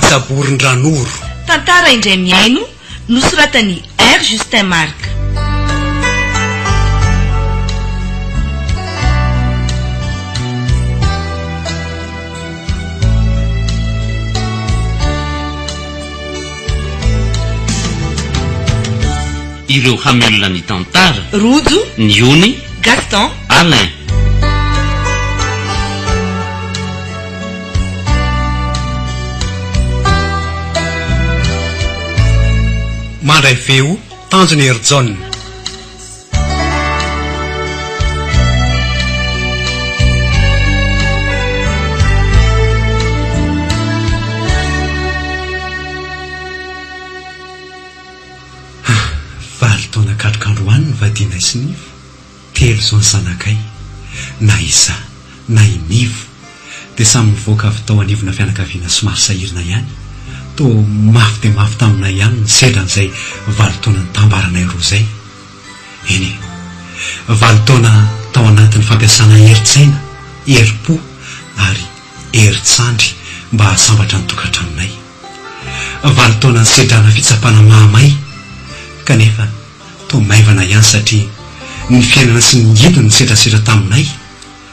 Saborin-dRanoro. Tantara indray mihaino, nosoratan'i R. Justin Marc. Ireo hamelona ny tantara. Rojo. Ny ony. Gaston. Alain. Mandray feo, Tanjona Herijaona. Valo taona katroka androany ny vadianay sy Nivo, telo izao ny zanakay, na izaho na i Nivo dia samy nivoaka avy tao anivona fianakaviana somary sahirana ihany, toa mafy dia mafy taminay ihany ny sedran'izay valo taona nitambaranay roa izay. Eny e, valo taona tao anatin'ny fampiasana herin-tsaina, herim-po ary herin-tsandry mba hahasambatra ny tokantranonay. Valo taona nisedrana fitsapana mahamay, kanefa toa maivana ihany satria ny fiainana sy ny ngidiny nisedrasedra taminay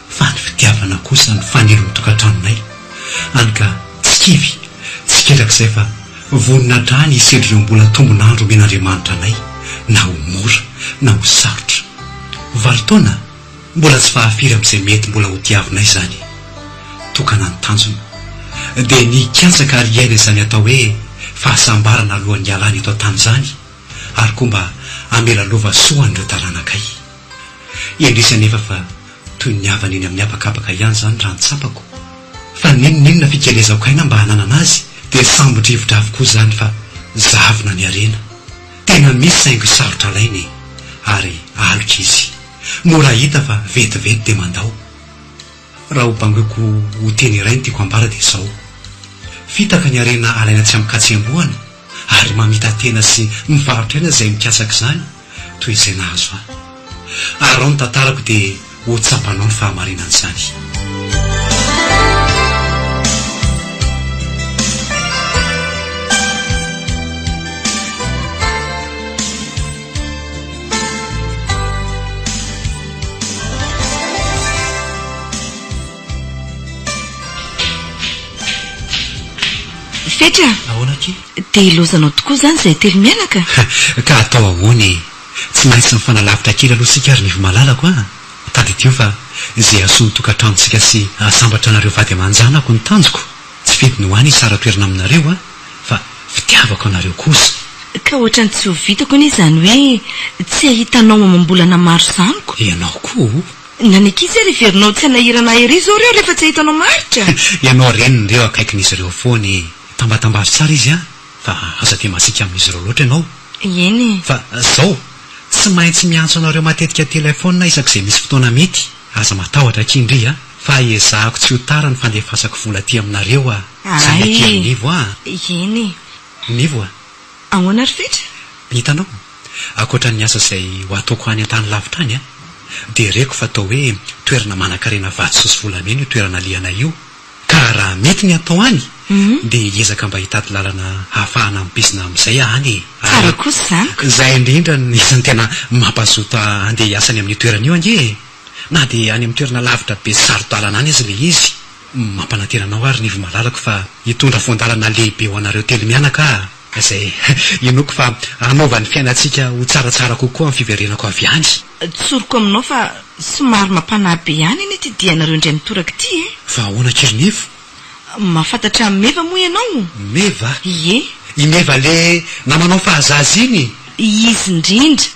fa ny fitiavana kosa no fanilo ny tokantranonay. Hany ka tsy kivy, tsy ketraka izay fa vonona hatrany hisedra ireo mbola tombon'andro omen'Andriamanitra anay, na ho mora na ho sarotra. Valo taona? Mbola tsy fahafiry amin'izay mety mbola ho diavinay izany. Tokana ny tanjona. Dia ny hikatsaka ary hiaina izany atao hoe fahasambarana alohan'ny hialana eto an-tany izany ary koa mba hamela lova soa an'ireo taranakay. Indrisy anefa fa toy ny havana eny amin'ny habakabaka ihany izany raha ny tsapako. Fa n'inon'inona fikelezako aina mba hananana azy dia sambo-drivotra avokoa izany fa zavona ny harena. Tena misy saingy sarotra alaina e! Ary aloka izy. Mora hita fa vetivety dia mandao. Raha ho bangoiko ho teny iray ny tiako hambara dia izao. Fitaka ny harena alaina tsy amin-katsembohana ary mamita-tena sy mivarotra aina izay mikatsaka izany toy izay nahazo ahy. Araho ny tantarako dia ho tsapanao ny fahamarinan'izany. Fetra! Ahoana akia? Dia ilaozanao tokoa izany izahay telo mianaka? Ka atao ahoana e? Tsy maintsy mifanalavitra kely aloha isika ry Nivo malalako a! Tadidio fa izay hahasoa ny tokantranontsika sy hahasambatra anareo vady aman-janako ny tanjoko. Tsy fidiny ho any hisara-toerana aminareo a! Fa fitiavako anareo kosa. Ka ohatran'ny tsy ho vitako anie izany hoe tsy hahita anao amam-bolana maro izany ko. Ianao koa o! Na ny ankizy ary heverinao tsy hanahirana ahy ery izao ireo rehefa tsy hahita anao maharitra? Ianao reniny ireo akaikin'izy ireo foana e! Tambatambaro tsara izy an! Fa aza dia masiaka amin'izy ireo loatra ianao. Eny e! Fa izao, tsy maintsy miantso anareo matetika telefaonina isak'izay misy fotoana mety. Aza matahotra akia ndry a! Fa ezahako tsy ho tara ny fandefasako vola aty aminareo a! Zay akia ry Nivo a! Eny e! Nivo a! Ahoana ry Fetra? Hitanao, ankoatra ny asa izay ho ataoko any an-tany lavitra any a! Dia reko fa atao hoe toerana manankarena vatosoa sy volamena io toerana alehanay io. Ka raha mety ny atao any dia hiezaka mba hitady lalana hahafahana mibizina amin'izay aho any e! Tsara kosa izany ka! Izay indrindra no isan'ny tena mampazoto ahy handeha hiasa any amin'io toerana io ange e! Na dia any amin'ny toerana lavitra be sy saro-dalana any aza ilay izy. Mampanantena anao aho ry Nivo malalako fa hitondra voan-dalana lehibe ho anareo telo mianaka aho, izay inoako fa hanova ny fiainantsika ho tsaratsara kokoa amin'ny fiverenako avy any. Tsoriko aminao fa somary mampanahy be ihany anie ity dianareo indray mitoraka ity e! Fa ahoana akia ry Nivo? Mahafantatra an'i Meva moa ianao? Meva? Ie. I Meva le namanao fahazaza iny? Izy indrindra.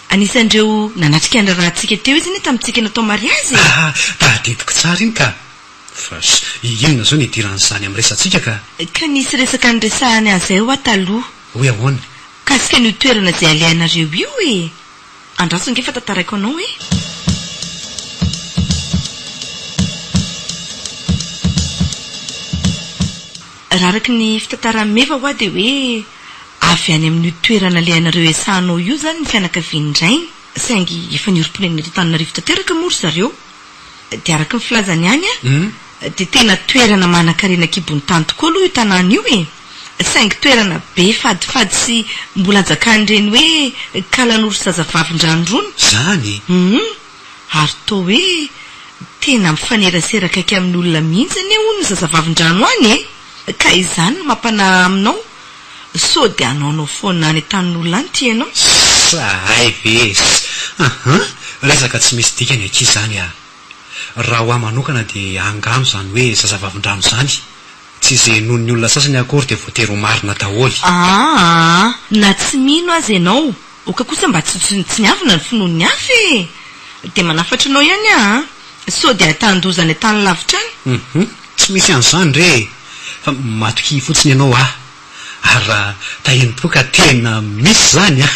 Anisan'ireo nanatrika ny raharahantsika teo izy anie tamintsika natao mariazy e! Ah! Tadidiko tsara iny ka! Fa inona izao no idiran'izany amin'ny resatsika ka? Ka nisy resaka niresahany azy izay hoa taloha. Hoe ahoana? Mikasika an'io toerana izay alehanareo io e! Andraso ange fa tantaraiko anao e! Raha araka ny fitantaran'i Meva hoa dia hoe avy any amin'io toerana alehanareo iasanao io izany ny fianakavian'ny rainy, saingy efa niorim-ponenana eto Antananarivo tanteraka moa ry zareo. Dia araka ny filazany ihany dia tena toerana manankarena an-kibon'ny tany tokoa aloha io tanàna io e! Saingy toerana be fadifady sy mbola anjakan'ireny hoe kalanoro sy zazavavindrano irony. Zany? Hum. Ary toa hoe tena mifanerasera akaiky amin'ny olona mihitsy anie hono ny zazavavindrano any e! Ka izany no mampanahy aminao sao dia hanaonao foana any an-tanin'olona any ity ianao. Hay ve e! Ahaa! Resaka tsy misy dikany akia izany ah! Raha ho ahy manokana dia angano izany hoe zazavavindrano izany. Tsy izay henoin'ny olona sasany akory dia voatery ho marina daholo. Aa! Na tsy mino aza ianao, oka kosa mba tsy tsinontsiniavina ny finoan'ny hafa e! Dia manafatra anao ihany aho an! Sao dia ahitan-doza any an-tany lavitra any. Hum! Tsy misy an'izany re e! Fa matokia fotsiny ianao aho. Ary raha tahiny tokoa ka tena misy izany an!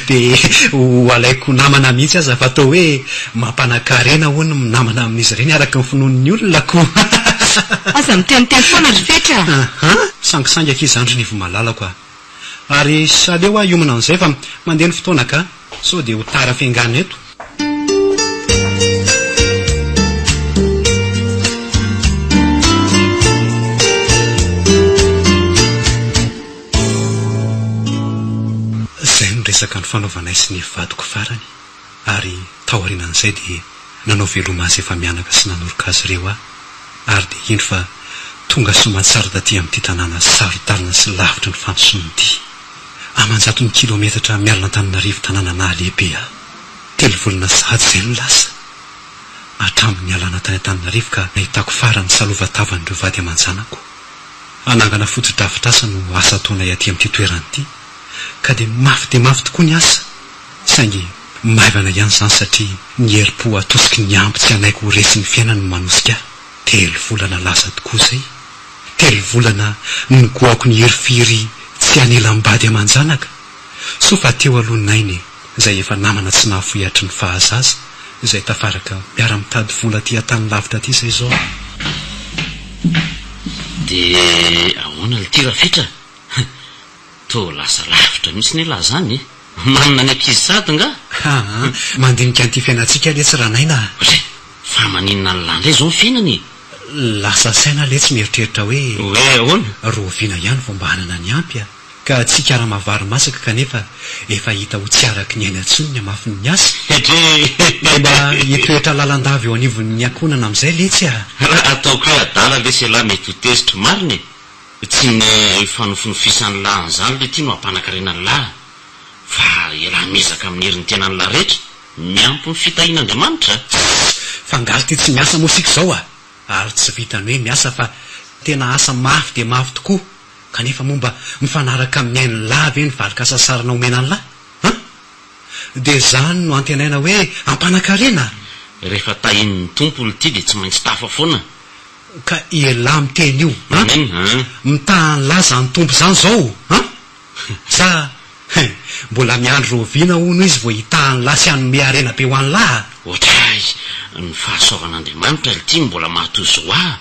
Dia ho alaiko namana mihitsy aza fa toa hoe mampanakarena hono ny minamana amin'izy ireny araka ny finoan'ny olona ko! Aza miteniteny foana ry Fetra a! Aha! Sangisangy akia izany ry Nivo malalako a! Ary aleo aho hiomana amin'izay fa mandeha ny fotoana ka! Sao dia ho tara fiaingàna eto. Izay no resaka nifanaovanay sy ny vadiko farany ary taorianan'izay dia nanao veloma azy efa-mianaka sy nanoroka azy ireo aho ary dia indro fa tonga soamantsara taty amin'ity tanàna saro-dalana sy lavitry ny fandrosoana ity. Aman-jatony kilometatra miala an'Antananarivo tanàna nahalehibe ahy. Telovolana sahady izay no lasa. Hatramin'ny nialana tany Antananarivo ka nahitako farany salova-tavan'ireo vady aman-janako. Hanangana fotodrafitrasa no asa ataonay aty amin'ity toerana ity. Ka dia mafy dia mafy tokoa ny asa. Saingy maivana ihany izany satria ny herim-po atosiky ny ampy tsy hanaiky ho resin'ny fiainana no manosika ahy. Telovolana lasa tokoa izay. Telovolana nigohako ny hirifiry tsy hanelam-bady aman-janaka. Soa fa teo aloha Naina e, izay efa namana tsy nahafoy hatry ny fahazaza, izay tafaraka miara-mitady vola aty an-tany lavitra aty izay izao. Dia ahoana lty Rafetra? Toa lasa lavitra mihitsy anie lahy zany e! Manana ny ankizy sahady nga? Aa, mandinika an'ity fiainantsika letsy Ranaina a! Re, fa maninona an'lah ndray zao ny fiainana e? Lasa saina letsy mieritreritra hoe. Hoe ahoana? Rahoviana ihany vao mba hanana ny ampy a! Ka tsy hikarama vary masaka kanefa efa hita ho tsy araky ny aina intsony ny hamafin'ny asa. Dre! Ka mba hitoetra lalandava eo anivon'ny ankohonana amin'izay letsy a! Raha ataoko hoe adala lesy elah mety ho tezitra, marina e! Tsy ny fanofinofisan'lah an'izany letia no hampanakarena an'lah fa elah miezaka amin'ny herin'ny tenan'lah rehetra, miampy ny fitahian'Andriamanitra. Tssy! Fa angaha ity tsy miasa moa isika izao a! Ary tsy vitan'ny hoe miasa fa tena asa mafy dia mafy tokoa, kanefa moa mba mifanaraka amin'ny ain'lah ve ny valin-kasasarana omena an'lah? An! Dia izany no antenaina hoe hampanakarena? Rehefa tahian'ny Tompo lty dia tsy maintsy tafa foana. Ka elah miteny io an! Mitaha an'lah zany Tompo zany zao an! Sa hein! Mbola miandry rahoviana hono izy vao hitaha an'lah sy hanome harena be ho an'lah a! Ohatray ny fahasoavan'Andriamanitra lty no mbola mahatoy izao ahy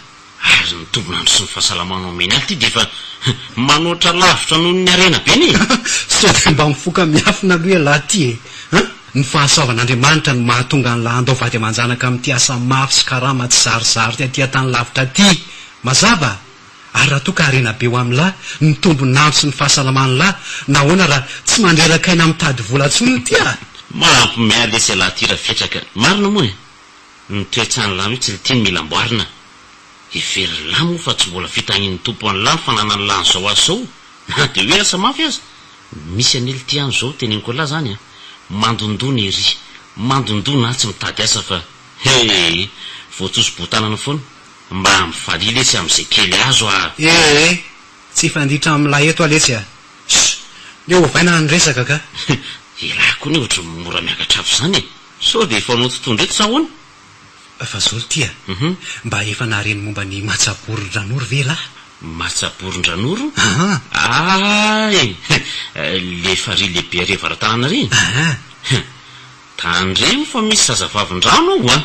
ary ny tombon'andro sy ny fahasalamana omeny ahy lty dia efa manoatra lavitra noho ny harena be ny e! Sao dia mba mifoka miafina aloha ialahy ty e! An! Ny fahasoavan'Andriamanitra no mahatonga an'lah handao vady aman-janaka amin'ity asa mafy sy karama tsy zarizary aty an-tany lavitra aty. Mazava? Ary raha toa ka harena be ho amin'lah ny tombon'andro sy ny fahasalaman'lah, nahoana raha tsy mandreraka aina mitady vola intsony ity a? Mampime ahy lesy ialahy ity Rafetraka. Marina moa e! Ny toe-tsain'lah mihitsy lty no mila amboarina. Heverin'lah moa fa tsy mbola fitahian'ny Tompo an'lah ny fananan'lah an'izao asa izao, na dia hoe asa mafy aza. Misy anie lty any zao teneniko anlah zany a! Mandondona ery, mandondona atsy mitady asa fa hee! Voatsoso-botanana foana. Mba mifalia letsy amin'izay kely azo a! Ee! Tsy hifanditra amin'lah eto aho letsy a! Ss! Ndeha ovaina ny resaka ka! Elah koa anie ohatry ny mora miakatra avy izany e! Sao dia efa nototondra eto sa ahoana? Fa zao lty a! Mba efa nahare ny momba ny matsaborin-dRanoro ve elah? Matsaborin-dRanoro? Aa! Aay! Le farihy lehibe ary avara-tanàna ary? Aa! Tandremo fa misy zazavavin-drano ao a!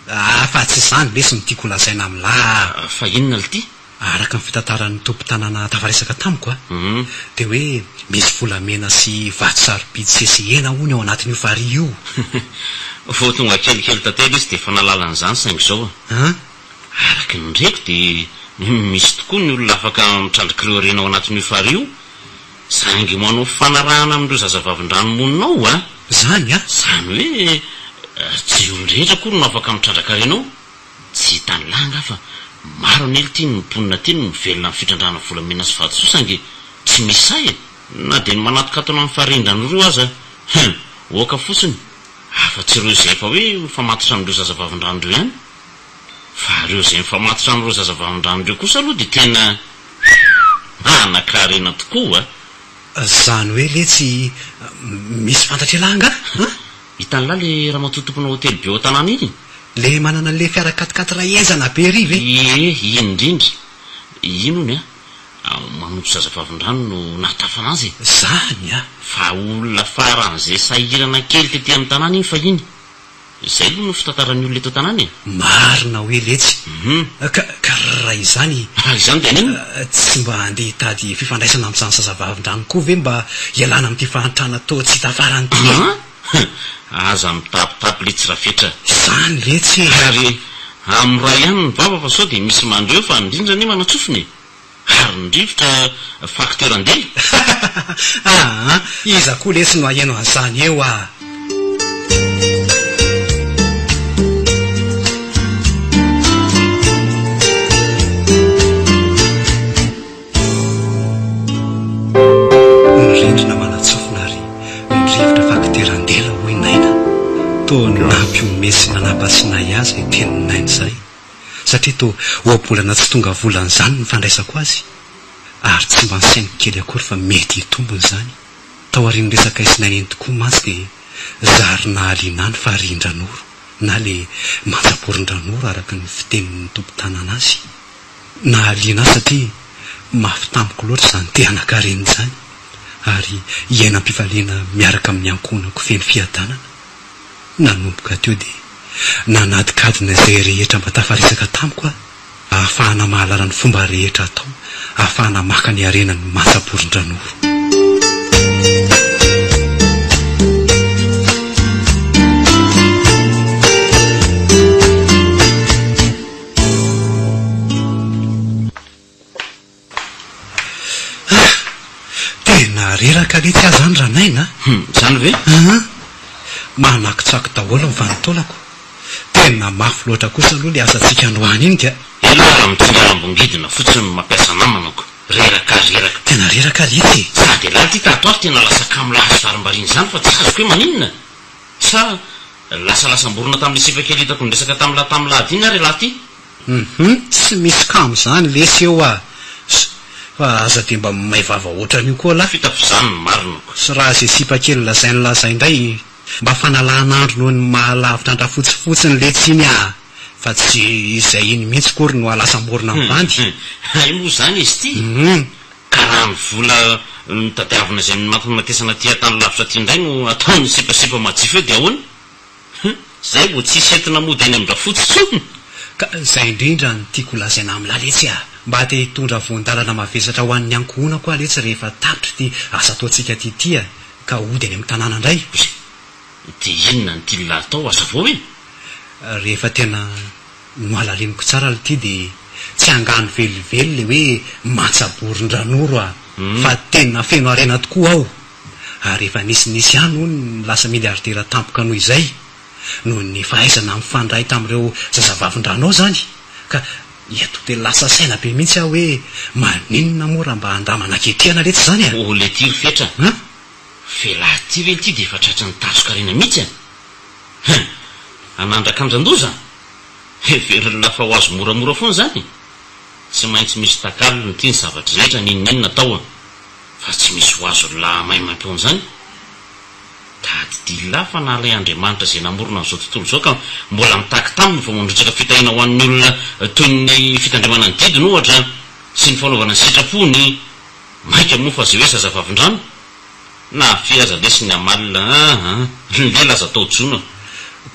Aa! Fa tsy izany lesy no tiako holazaina amin'lah a! Fa inona lty? Araka ny fitantaran'ny tompon-tanàna tafaresaka tamiko a! Dia hoe misy volamena sy vato sarobidy sesehena hono ao anatin'io farihy io. Vao tonga kelikely tantely izy dia efa nahalala an'izany saingy izao a! An? Araka ny reko dia. Misy tokoa ny olona afaka mitrandraka ireo harena ao anatin'io farihy io, saingy manao fifanarahana amin'ireo zazavavindrano monina ao a! Zany a! Izany hoe tsy olon-drehetra akory no afaka mitrandraka harena ao. Tsy hitan'lah angaha fa maro anie lty ny mponina aty no mivelona amin'ny fitrandrahana volamena sy vatosoa saingy tsy misy sahy e! Na dia ny manatokatona amin'ny farihin-dRanoro aza, hum! Oaka fotsiny, afa-tsy ireo izay efa hoe mifamatotra amin'ireo zazavavindrano ireo ihany. Fa ireo izay mifamatotra amin'ireo zazavavindrano ireo kosa aloha dia tena manan-karena tokoa a! Zany hoe letsy misy fantatr'ialahy angaha an? Hitan'lah le ramatoa tompona hotely be ao an-tanàna iny? Le manana an'le fiara quat-quatre henjana be ery ve? Ie, iny indrindra. Iny hono a, manompo zazavavindrano no nahatafana azy e! Zany a! Fa olona faran'izay sahirana kely tety amin'ny tanàna iny fahiny. Izay aloha no fitantaran'ny olona eto an-tanàna e! Marina hoe letsy. Ka, ka raha izany. Raha izany dia haninona? Tsy mba handeha hitady fifandraisana amin'izany zazavavindrano koa ve mba hialana amin'ity fahantrana toa tsy hita farany ity e? An! Aza mitapitapy letsy Rafetra. Izany letsy e! Ary hamoray ihany ny vava fa sao dia misy mandre eo fa ny rindrina anie manan-tsofina e! Ary ny rivotra facteur an-dela. Aa! Iza koa lesy no haheno an'izany eo ah! Ny rindrina manan-tsofina ary ny rivotra facteur an-dela hoy Naina. Toa nampihomehy sy nanapa-tsinay ahy izay tenin'i Naina izay. Satria toa ohabolana tsy tonga volana izany ny fandraisako azy, ary tsy mba nisainiko kely akory fa mety hitombina izany. Taorian'ny resakay sy Naina iny tokoa mantsy dia zary nahaliana ahy ny farihin-dRanoro, na le mantsaborin-dRanoro araka ny fitenin'ny tompon-tanàna azy. Nahaliana ahy satria mafy tamiko loatra izany te hanan-karena izany, ary hiaina am-pifaliana miaraka amin'ny ankohonako feno fiadanana. Nanomboka teo dia nanadikadina izay rehetra mba tafaresaka tamiko aho ahafahana mahalala ny fomba rehetra atao ahafahana maka ny harenan'ny mantsaborin-dRanoro. Ah! Tena reraka letsy aho zany Ranaina a! Hum, zany ve? Aa! Manakotsako daholo ny vanin-taolako. Tena mafy loatra kosa aloha ilay asantsika androany iny ka! Elah raha mitondra lambongidina fotsiny no mampiasa namana ko! Reraka reraka. Tena reraka letsy e! Sady elah ity tato ato tena lasa kamo lahy sy varimbariana izany fa tsy azoko hoe maninona? Sa lasalasam-borona tamin'ilay sipa kely hitako niresaka tamin'lah tamin'lah iny ary elah ity? Hum tsy misy kamo zany lesy eo ah! S fa aza de mba may vava otran'io koa lah! F'itako zany ny marina ko! S raha ze sipa kely lazain'i laza indray mba fanalana andro noho ny maha lavitra an-drafotsy fotsiny letsy iny ah! Fa tsy izay iny mihitsy kory no halasam-borona Hum mivandy! hum hay moa zany izy ity! Hum. Ka raha ny vola notadiavina izay nimatimatesana aty an-tany lavitra aty indray no ataon'ny sipasipa majify eo dia ahoana? Hum, zay vao tsisy entina mody any amin-dRafotsy intsony. Ka zay indrindra no tiako holazaina amin'lah letsy a! Mba te hitondra voan-dalana mavesatra ho an'ny ankohonako aho letsy rehefa tapitra ity asa ataontsika aty ity a! Ka hody any amin'ny tanàna indray. Ozy, dia inona no tian'lah atao hazavao e? Rehefa tena nohalaliniko tsara lty dia tsy angano velively le hoe mantsaborin-dRanoro a! Fa tena feno harena tokoa aho. Ary efa nisinisy ihany hono ny lasa milliardaire tampoka noho izay, noho ny fahaizana mifandray tamin'ireo zazavavin-drano ao izany, ka eto dia lasa saina be mihitsy aho hoe maninona moa raha mba andramana ankehitrihana letsy izany e! Oh letia ry Fetra a! F'elah ty ve ity dia efa tratran'ny tazokarena mihitsy a! Hein! Hanandrakandran-doza? Heverin'lah fa ho azo moramora foana izany? Tsy maintsy misy takalony ity ny zavatra rehetra n'inon'inona atao a! Fa tsy misy ho azon'lah maimaimpoana izany. Tadidian'lah fa na ilay Andriamanitra izay namorona an'izao tontolo izao ka mbola mitaky taminy vao mandrotsaka fitahiana ho an'ny olona toy ny fitandremana ny didiny ohatra sy ny fanaovana ny sitrapony, mainka moa fa izay hoe zazavavindrano? Na firy aza lesy ny amalona aa, ny lela aza atao jono a.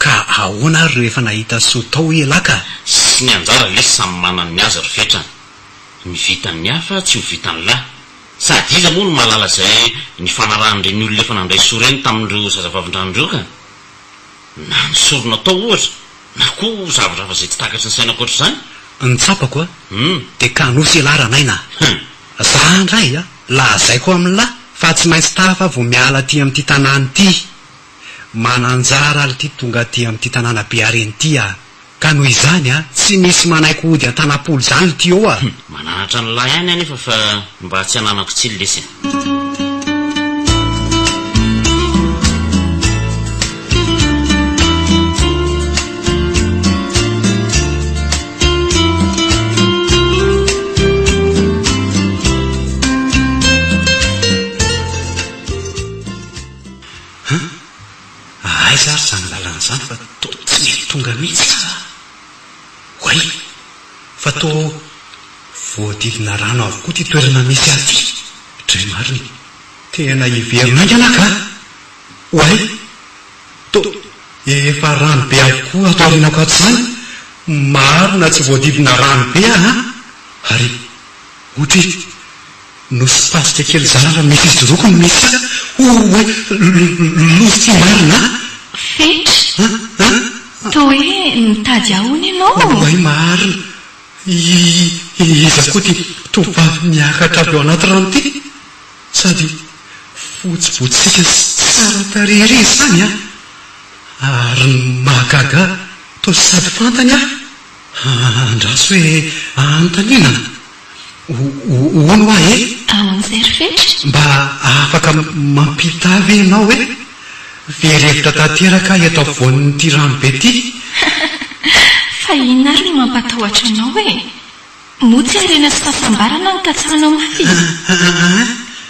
Ka ahoana ary ireo efa nahita soa tao hoy elah ka? Sy ny anjara lesy samy manana ny azy ry Fetra. Ny vitan'ny hafa tsy ho vitan'lah. Sady iza moa no mahalala izay nifanarahan'ireny olona efa nandray soa ireny tamin'ireo zazavavindrano ireo ka? Na ny sorona atao ohatra, na koa zavatra hafa izay tsy takatry ny saina ankoatr'izany. Ny tsapako a, dia kanosa elah Ranaina a! Za ndray a, lazaiko amin'lah fa tsy maintsy tafa vao miala aty amin'ity tanàna ity. Mananjara lty tonga aty amin'ity tanàna be harena ity a! Ka noho izany a, tsy misy manaiky hody an-tanam-polo izany lty eo a! Mananatra an'lah ihany anefa fa mba tsy ananako tsiny lesy a! An! Aiza ary izany lalana izany fa toa tsy mety tonga mihitsy aza? Oay! Fa toa voahodidina rano avokoa ity toerana misy ahy ity. Dray marina e! Tena hiverina haingana aho ka! Oay! Toa efa rano be avokoa ato aorianako ato izany. Marina tsy voahodidina rano be aho an! Ary ohatra e! Nosy pasika kely zany raha misy ijoroako no misy ahy oay loza ty marina a! Fetra, toa hoe mitady ahy hono ianao? Oay marina, iza koa ty tovovavy miakatra avy ao anaty rano ty? Sady fotsy botsiaka sy tsara tarehy ery izany a! Ary ny mahagaga ahy toa sady fantany aho. Andraso hoe anontaniana. Hono hoa e! Ahoana izay ry Fetra? Mba afaka mampita ahy ve ianao e? Very hevitra tanteraka aho eto afovoan'ity rano be ity. Fa inona ary no mampatahotra anao e? Moa tsy harena sy fahasambarana no katsahanao mafy?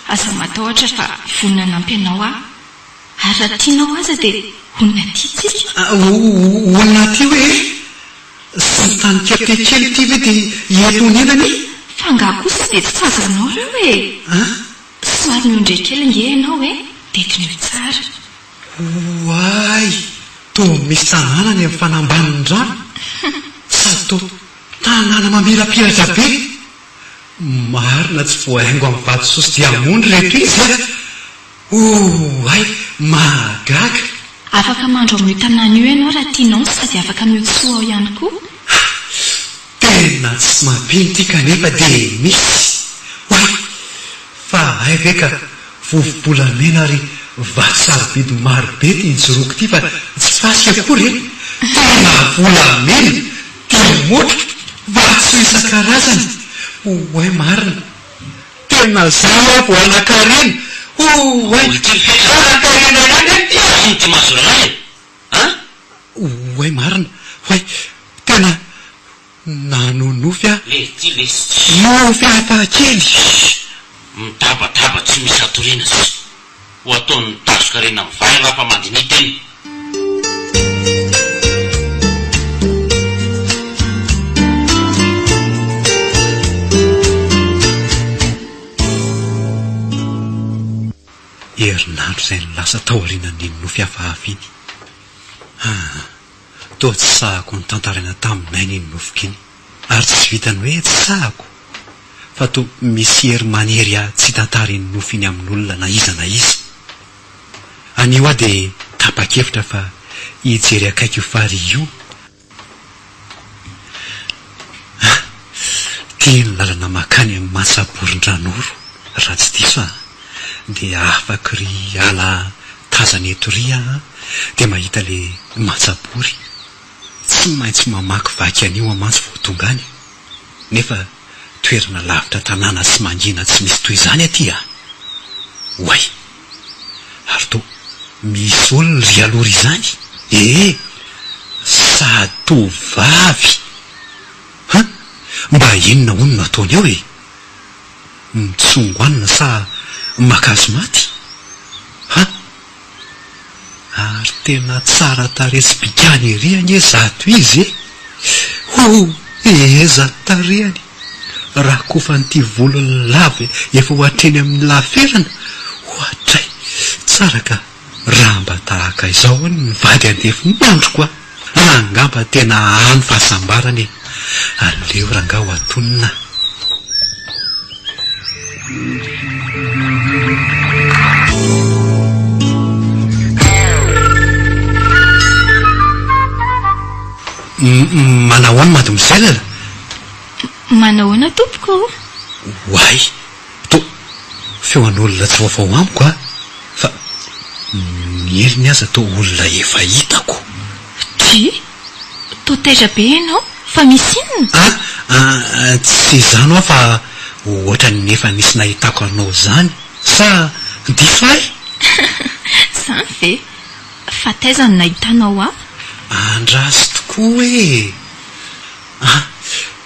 Aza matahotra fa vonona hanampy anao aho. Ary raha tianao aza dia honina aty tsika. Honina aty hoe? Sy ny tany kely kely ity ve dia eto honenana e? Fa angaha kosa dia tsy tazanao ireo e? Somary miondreha kely ange ianao e, dia diniho tsara. Oay! Toa misy tanàna any amin'ny fanambanin'ny rano. Sady toa tanàna mamirapiratra be. Marina tsy voahaingo amin'ny vatosoa sy diamondra ireto izy a! Oay! Mahagaga! Afaka mandro amin'io tanàna io ianao raha tianao sady afaka mioty soa ao ihany koa. Ha! Tena tsy mampino ity kanefa dia misy! Oay! Fa hay ve ka vovo-bolamena ary vato sarobidy maro be ity nijoroako ity fa tsy fasika akory e! Tena volamena! Diamondra! Vatosoa isan-karazany! Oay marina! Tena zao aho vao hanan-karena! Oay! Hanan-karena ihany aho ity a! Inona ity mahazo anay e? An? Oay marina! Oay! Tena nanonofy aho! Lery ty lesy! Nofy hafakely! Mitabataba tsy misy hatoriana sy ho ataon'ny tazokarena mivay raha fa mandiniha tena. Herinandro izay no lasa taorianan'iny nofy hafahafa iny. Aa, toa tsy sahako notantaraina taminay iny nofiko iny. Ary tsy vitan'ny hoe tsy sahako, fa toa misy hery manery ahy tsy hitantara iny nofy iny amin'olona na iza na iza. Anio aho dia tapa-kevitra fa hijery akaiky io farihy io. Ah! Ity ny lalana mankany amin'ny Matsaborin-dRanoro, raha tsy diso aho. Dia afaka ry ala tazana eto ry aho dia mahita ilay Matsabory. Tsy maintsy mamakivaky an'io aho mantsy vao tonga any. Nefa toerana lavitra tanàna sy mangina tsy misy toy izany aty a! Oay! Ary toa misy olona ry aloha ry izany ee! Sady tovovavy! Han! Mba inona hono no ataony eo e? Mitsongo hanina sa maka azy maty? Han! Ary tena tsara tarehy sy bikàna ery anie zato izy e! Ho eheza ny tarehiny! Rakofan'ity volony lava efa ho hatreny amin'ny laferana! Oadray! Tsara ka! Raha mba tahaka izao hono ny vady andefimandriko a! Angamba tena any fahasambarana e! Aleo rangaha ho atonina. Manahoana mademoiselle? Manahoana tompoko ô? Oay! Toa feo an'olona tsy vaovao amiko a! Fa ny heriny aza toa olona efa hitako. Dry! Toa taitra be ianao, fa misy inona? A! A! Tsy izany hoa fa ohatran'ny efa nisy nahitako anao izany, sa diso ahy? Izany ve? Fa taiza no nahitanao ahy? Andraso tokoa e! A!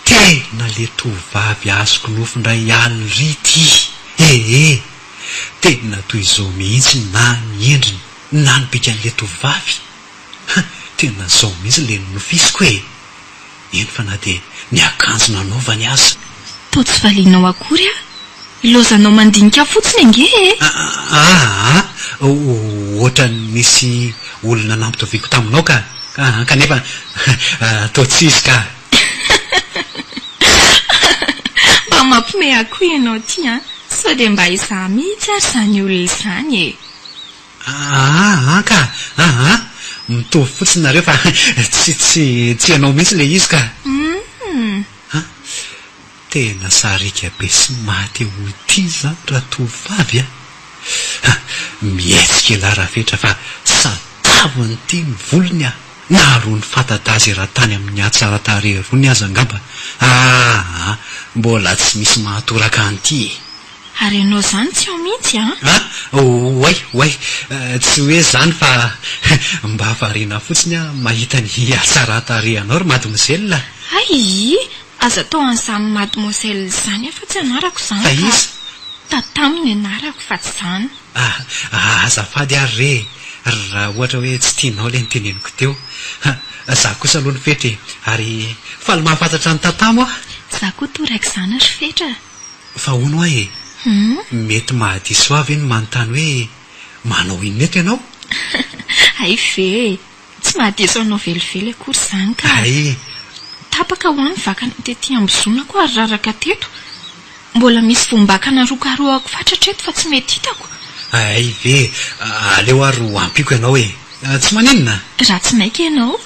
Tena le tovovavy azoko nofy ndray alina ry ty ee! Tena toy izao mihitsy na ny endriny na ny bikan'le tovovavy! Ha! Tena zao mihitsy le nofisiko e! Eny fa na dia ny akanjo nanaovany aza. Toa tsy valianao akory aho. Ilaozanao mandinika fotsiny ange e! Aa! Ohatran'ny nisy olona nampitoviako taminao ka! Kanefa toa tsy izy ka! Mba mampiomehy ahy koa ianao ity an! Sao dia mba izaho mihitsy ary izany olona izany e! Aa ka! Aa! Mitovy fotsiny nareo fa tsy tsy tsy ianao mihitsy ilay izy ka! Humm! An! Tena sariaka be sy maty ho tia izany ratovovavy a! Mihetsika elah Rafetra fa santaviny ity ny volony a! Na rony fantadaza eran-tany amin'ny hatsaran-tarehy rony aza angamba aa! Mbola tsy misy mahatoraka an'ity e! Ary ianao izany tsy ao mihitsy an? A! Oay, oay, tsy hoe izany fa mba variana fotsiny aho mahita ny hatsaran-tarehinao ry mademoiselle a! Hay! Aza atao an'izany mademoiselle izany aho fa tsy anarako izany Fa ka! iza? Tatamo ny anarako fa tsy izany. A! Azafady ary re e! Raha ohatra hoe tsy tianao ilay noteneniko teo. Izaho kosa aloha ny Fetra e! Ary faly mahafantatra an'i Tatamo aho! Izaho koa torak'izany ry Fetra a! Fa hono hoa e! Mety mahadiso ahy ve ny manontany hoe manao inona eto ianao? Hay ve e! Tsy mahadiso anao velively akory izany ka! Hay! Tapaka hoa ny vakana tety ambozonako ary raraka teto. Mbola misy voam-bakana rokarohako fatratra eto fa tsy mety hitako. Hay ve e! Aleo ary ho ampiako ianao e! Tsy maninona? Raha tsy maika ianao.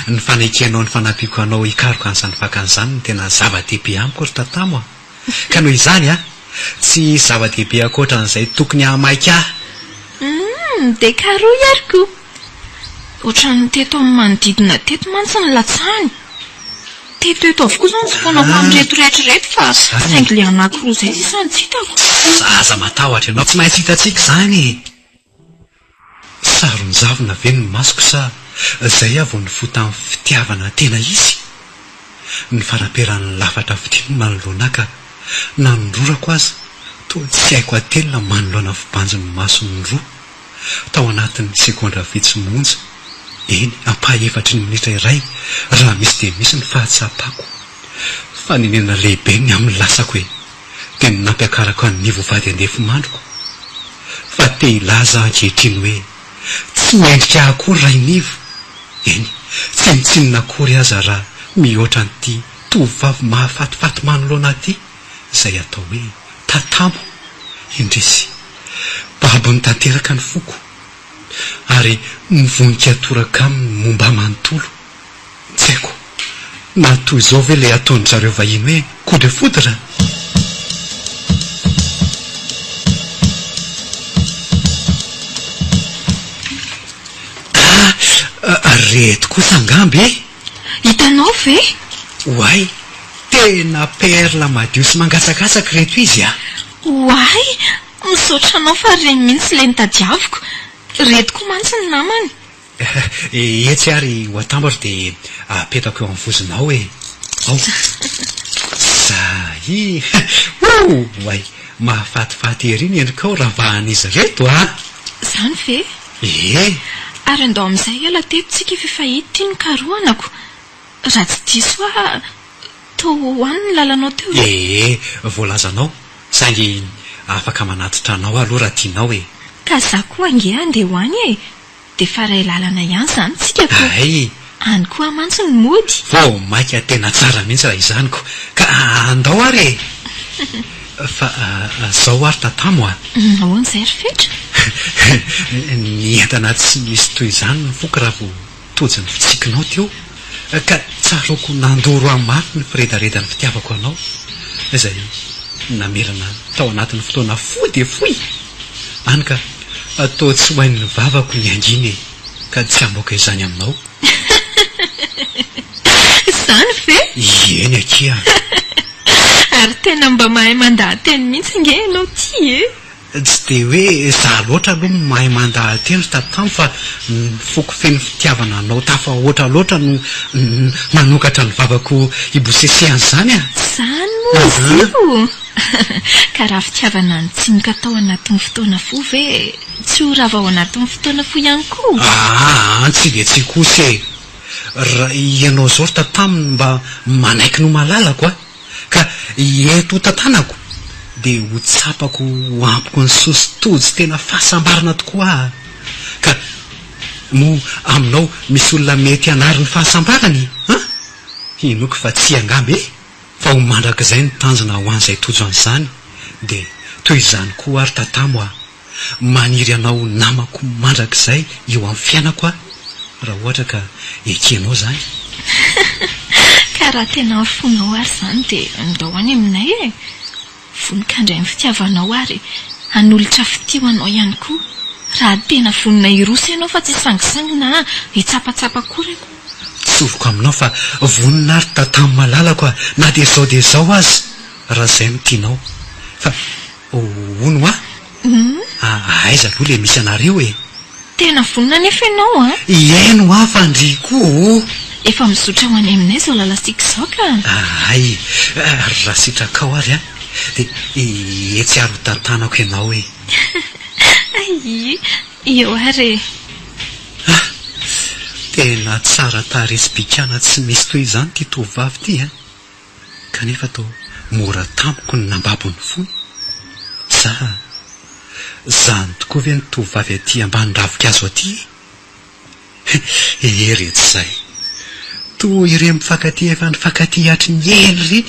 Ny fanekenao ny fanampiako anao hikaroka an'izany fakana izany no tena zava-dehibe amiko ry Tatamo a! Ka noho izany a, tsy hisy zava-dehibe ankoatra an'izay tokony hahamaika ahy. Humm, dia karohy ary ko! Ohatran'ny teto amin'ny manodidina teto mantsy no latsahany. Teto eto avokoa izao ny tsiponako amin'ireto rehetra ireto fa saingy ilay anankiroa izay sisa no tsy hitako. Aza matahotra ianao, tsy maintsy hitantsika izany e! Saron-javona ve ny masoko sa zay aho vao nifoha tamin'ny fitiavana tena izy? Ny faraperan'ny lafatra fitia no manoloana ahy ka na ny rorako aza toa tsy haiko atelina manoloana fibanjin'ny masony roa tao anatin'ny segondra vitsy monja, eny ampahefatry ny minitra iray raha misy dia misy ny fahatsapako fanenenana lehibe ny amin'ny lasako e! dia ny nampiakarako an'i Nivo vady andefimandriko fa te hilaza aho ankehitriny hoe tsy mendrika ahy akory Rainivo, eny tsinontsinona akory aza raha mihoatra an'ity tovovavy mahafatifaty manoloana ahy ity izay atao hoe Tatamo, indrisy, babony tanteraka ny foko ary mivonika toraka aminy ny momba ahy manontolo. Tsy haiko na toy izao ve ilay ataon-dry zareo vahiny hoe coup de foudre? Ah, reto kosa angamba e! Hitanao ve? Oay, tena perle madio sy mangatsakatsaka ireto izy a! Oay, misaotra anao fa ireny mihitsy ilay notadiaviko. Ireto koa mantsy ny namany. Etsy ary ho atambatro dia apetako eo amin'ny vozonao e! Ao! Zay! Oay! Mahafatifaty ery ny endrikao ravahan'izy ireto a! Izany ve? Ie! Ary andao amin'izay hiala teto tsika f'efa hita ity no karohanako. Raha tsy diso aho, toa ho any ny lalanao teo e? Ee, voalazanao, saingy afaka manatitra anao aho aloha raha tianao e! Ka za koa ange handeha ho any e! Dia efa iray lalana ihany izany tsika ko! Hay! Any koa mantsy no mody. Vao maika tena tsara mihitsy raha izany ko! Ka andao ary e! Fa zao ary Tatamo a! Ahoana izay ry Fetra? Nientana tsy misy toy izany ny foko raha vao tojo ny fitsikinao teo. Ka tsaroako nandoro ahy mafy ny firedaredan'ny fitiavako anao, izay namerina tao anatin'ny fotoana fohy dia fohy. Hany ka toa tsy ho hain'ny vavako ny hangina e, ka tsy hamoaka izany aminao. Izany ve? Ieny akia. Ary tena mba mahay mandaha-teny mihitsy ange ianao ity e! Tsy dia hoe za loatra aloha no mahay mandaha-teny ry Tatamo fa ny foko feno fitiavana anao tafahoatra loatra no nanokatra ny vavako hibosesehana izany a! Izany moa izy io? Ka raha fitiavana nitsimoka tao anatin'ny fotoana fohy ve tsy ho rava ao anatin'ny fotoana fohy ihany koa? Aa tsy dia tsy kosa e! Raha ianao izao ry Tatamo no mba manaiky ny ho malalako a! Ka ento ho tantanako dia ho tsapako ho ampiko ny soa sy tojo tena fahasambarana tokoa aho. Ka moa aminao misy olona mety hanary ny fahasambarany an? Hinoako fa tsia angamba e! Fa ho mandrakizay ny tanjona ho an'izay tojo an'izany dia toy izany koa aho ry Tatamo a! Maniry anao ho namako mandrakizay eo amin'ny fiainako aho, raha ohatra ka ekenao izany. Ka raha tena ny fonao ary izany dia ndao any aminay e! Vonon-kandray ny fitiavanao ary hanolotra fitia ho anao ihany koa, raha tena vonona hiroso ianao fa tsy hisangisangy na hitsapatsapa akory. Tsoriko aminao fa vonona aho ry Tatamo malalako a, na dia izao dia izao aza, raha izay no tianao. Fa Hono hoa? Aiza aloha le misy anareo e? Tena vonona anefa ianao an! Ieny hoa fa ndry koa ô! Efa mizotra ho any aminay izao lalantsika izao ka! Hay, raha sitrakao ary an, dia etsy ary ho tantanako ianao e! Hay, eo ary e! Ah! Tena tsara tarehy sy bikàna tsy misy toy izany ity tovovavy ity an! Kanefa toa mora tamiko ny nambabo ny fony. Za, zany tokoa ve ny tovovavy aty ambany ravinkazo aty e? He re tsy zay. Toa ireny mpifankatia efa nifankatia hatry ny ela ireny.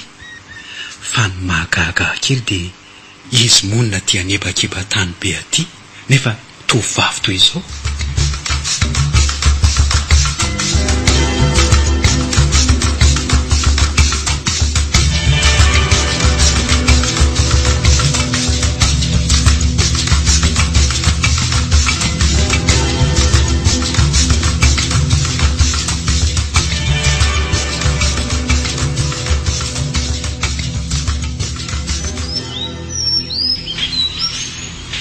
Fa ny mahagaga ahy kely dia Izy monina aty anebakeba-tany be aty nefa tovovavy toy izao.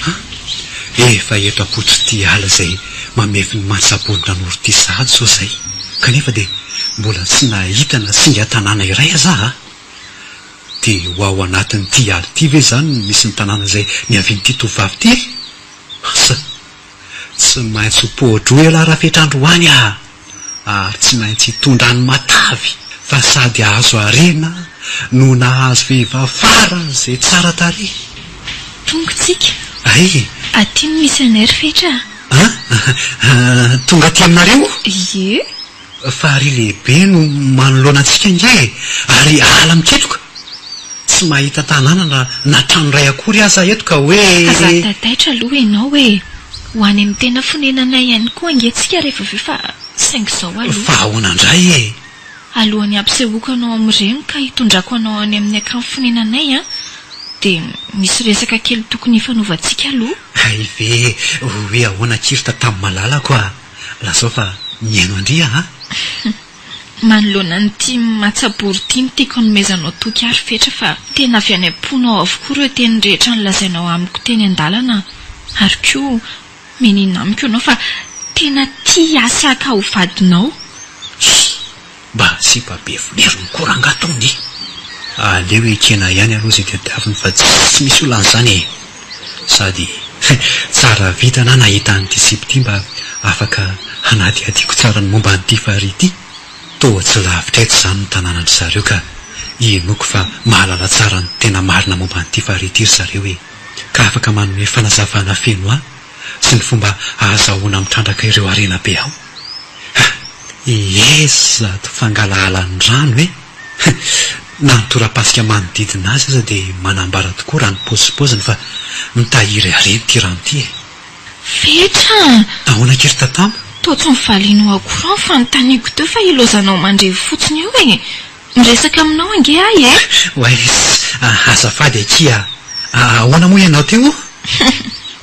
Ha! Efa eto am-pototr'ity ala izay mamefy ny mantsabon-dRanoro ity sahady izao izay, kanefa dia mbola tsy nahita na singan-tanàna iray aza aho. Dia ho ao anatin'ity ala ity ve izany no misy ny tanàna izay niavian'ity tovovavy ity e? Asa! Tsy maintsy ho poa-droa ialahy Rafetrandroany ah! Ary tsy maintsy hitondra ny matavy fa sady azo harena no nahazo vehivavy faran'izay tsara tarehy. Tonga tsika. Ay! Aty no misy anay ry Fetra a! An! Tonga aty aminareo? Ie. Farihy lehibe no manoloana antsika ange e! Ary ala miketroka! Tsy mahita tanàna na na trano iray akory aza eto ka hoe. Aza taitaitra aloha ianao e! Ho any amin'ny tena fonenanay ihany koa ange tsika rehefa avy eo fa saingy izao aloha. Fa ahoana indray e? Alohan'ny hampisehoako anao amin'ireny ka hitondrako anao any amin'ny akany fonenanay an, dia misy resaka kely tokony hifanaovantsika aloha. Hay ve hoe ahoana akia ry Tatamo malalako a! Lazao fa mihaino an-dry aho a! Manoloana an'ity matsabory ity no tiako hanomezanao toky ahy ry Fetra fa tena avy any am-ponao avokoa ireo teny rehetra nolazainao amiko teny an-dalana ary koa menina amiko ianao fa tena tia ahy sy haka ho vadinao. Hi! Mba sipa be volerony koa rangaha tony e! Aleo ekena ihany aloha izay tadiaviny fa tsy misy olana izany e! Sady tsara vintana aho nahita an'ity sipa ity mba afaka hanadihadiako tsara ny momba an'ity farihy ity. Toa tsy lavitra eto izany ny tanànan-dry zareo ka inoako fa mahalala tsara ny tena marina momba an'ity farihy ity ry zareo e! Ka afaka manome fanazavana feno ahy sy ny fomba ahazahoana mitrandraka ireo harena be ao. Ha! Ieza to fangalahalan'ny rano e! Na ny torapasika manodidina azy aza dia manambara tokoa raha ny paozipaoziny fa mitahiry harena ity rano ity e! Fetra a! Ahoana akia ry Tatamo? Toa tsy novalianao akory ny fanontaniako teo fa ilaozanao mandrevy fotsiny eo e! Miresaka aminao ange aho e! Oaisy, azafady akia a! Ahoana moa ianao teo?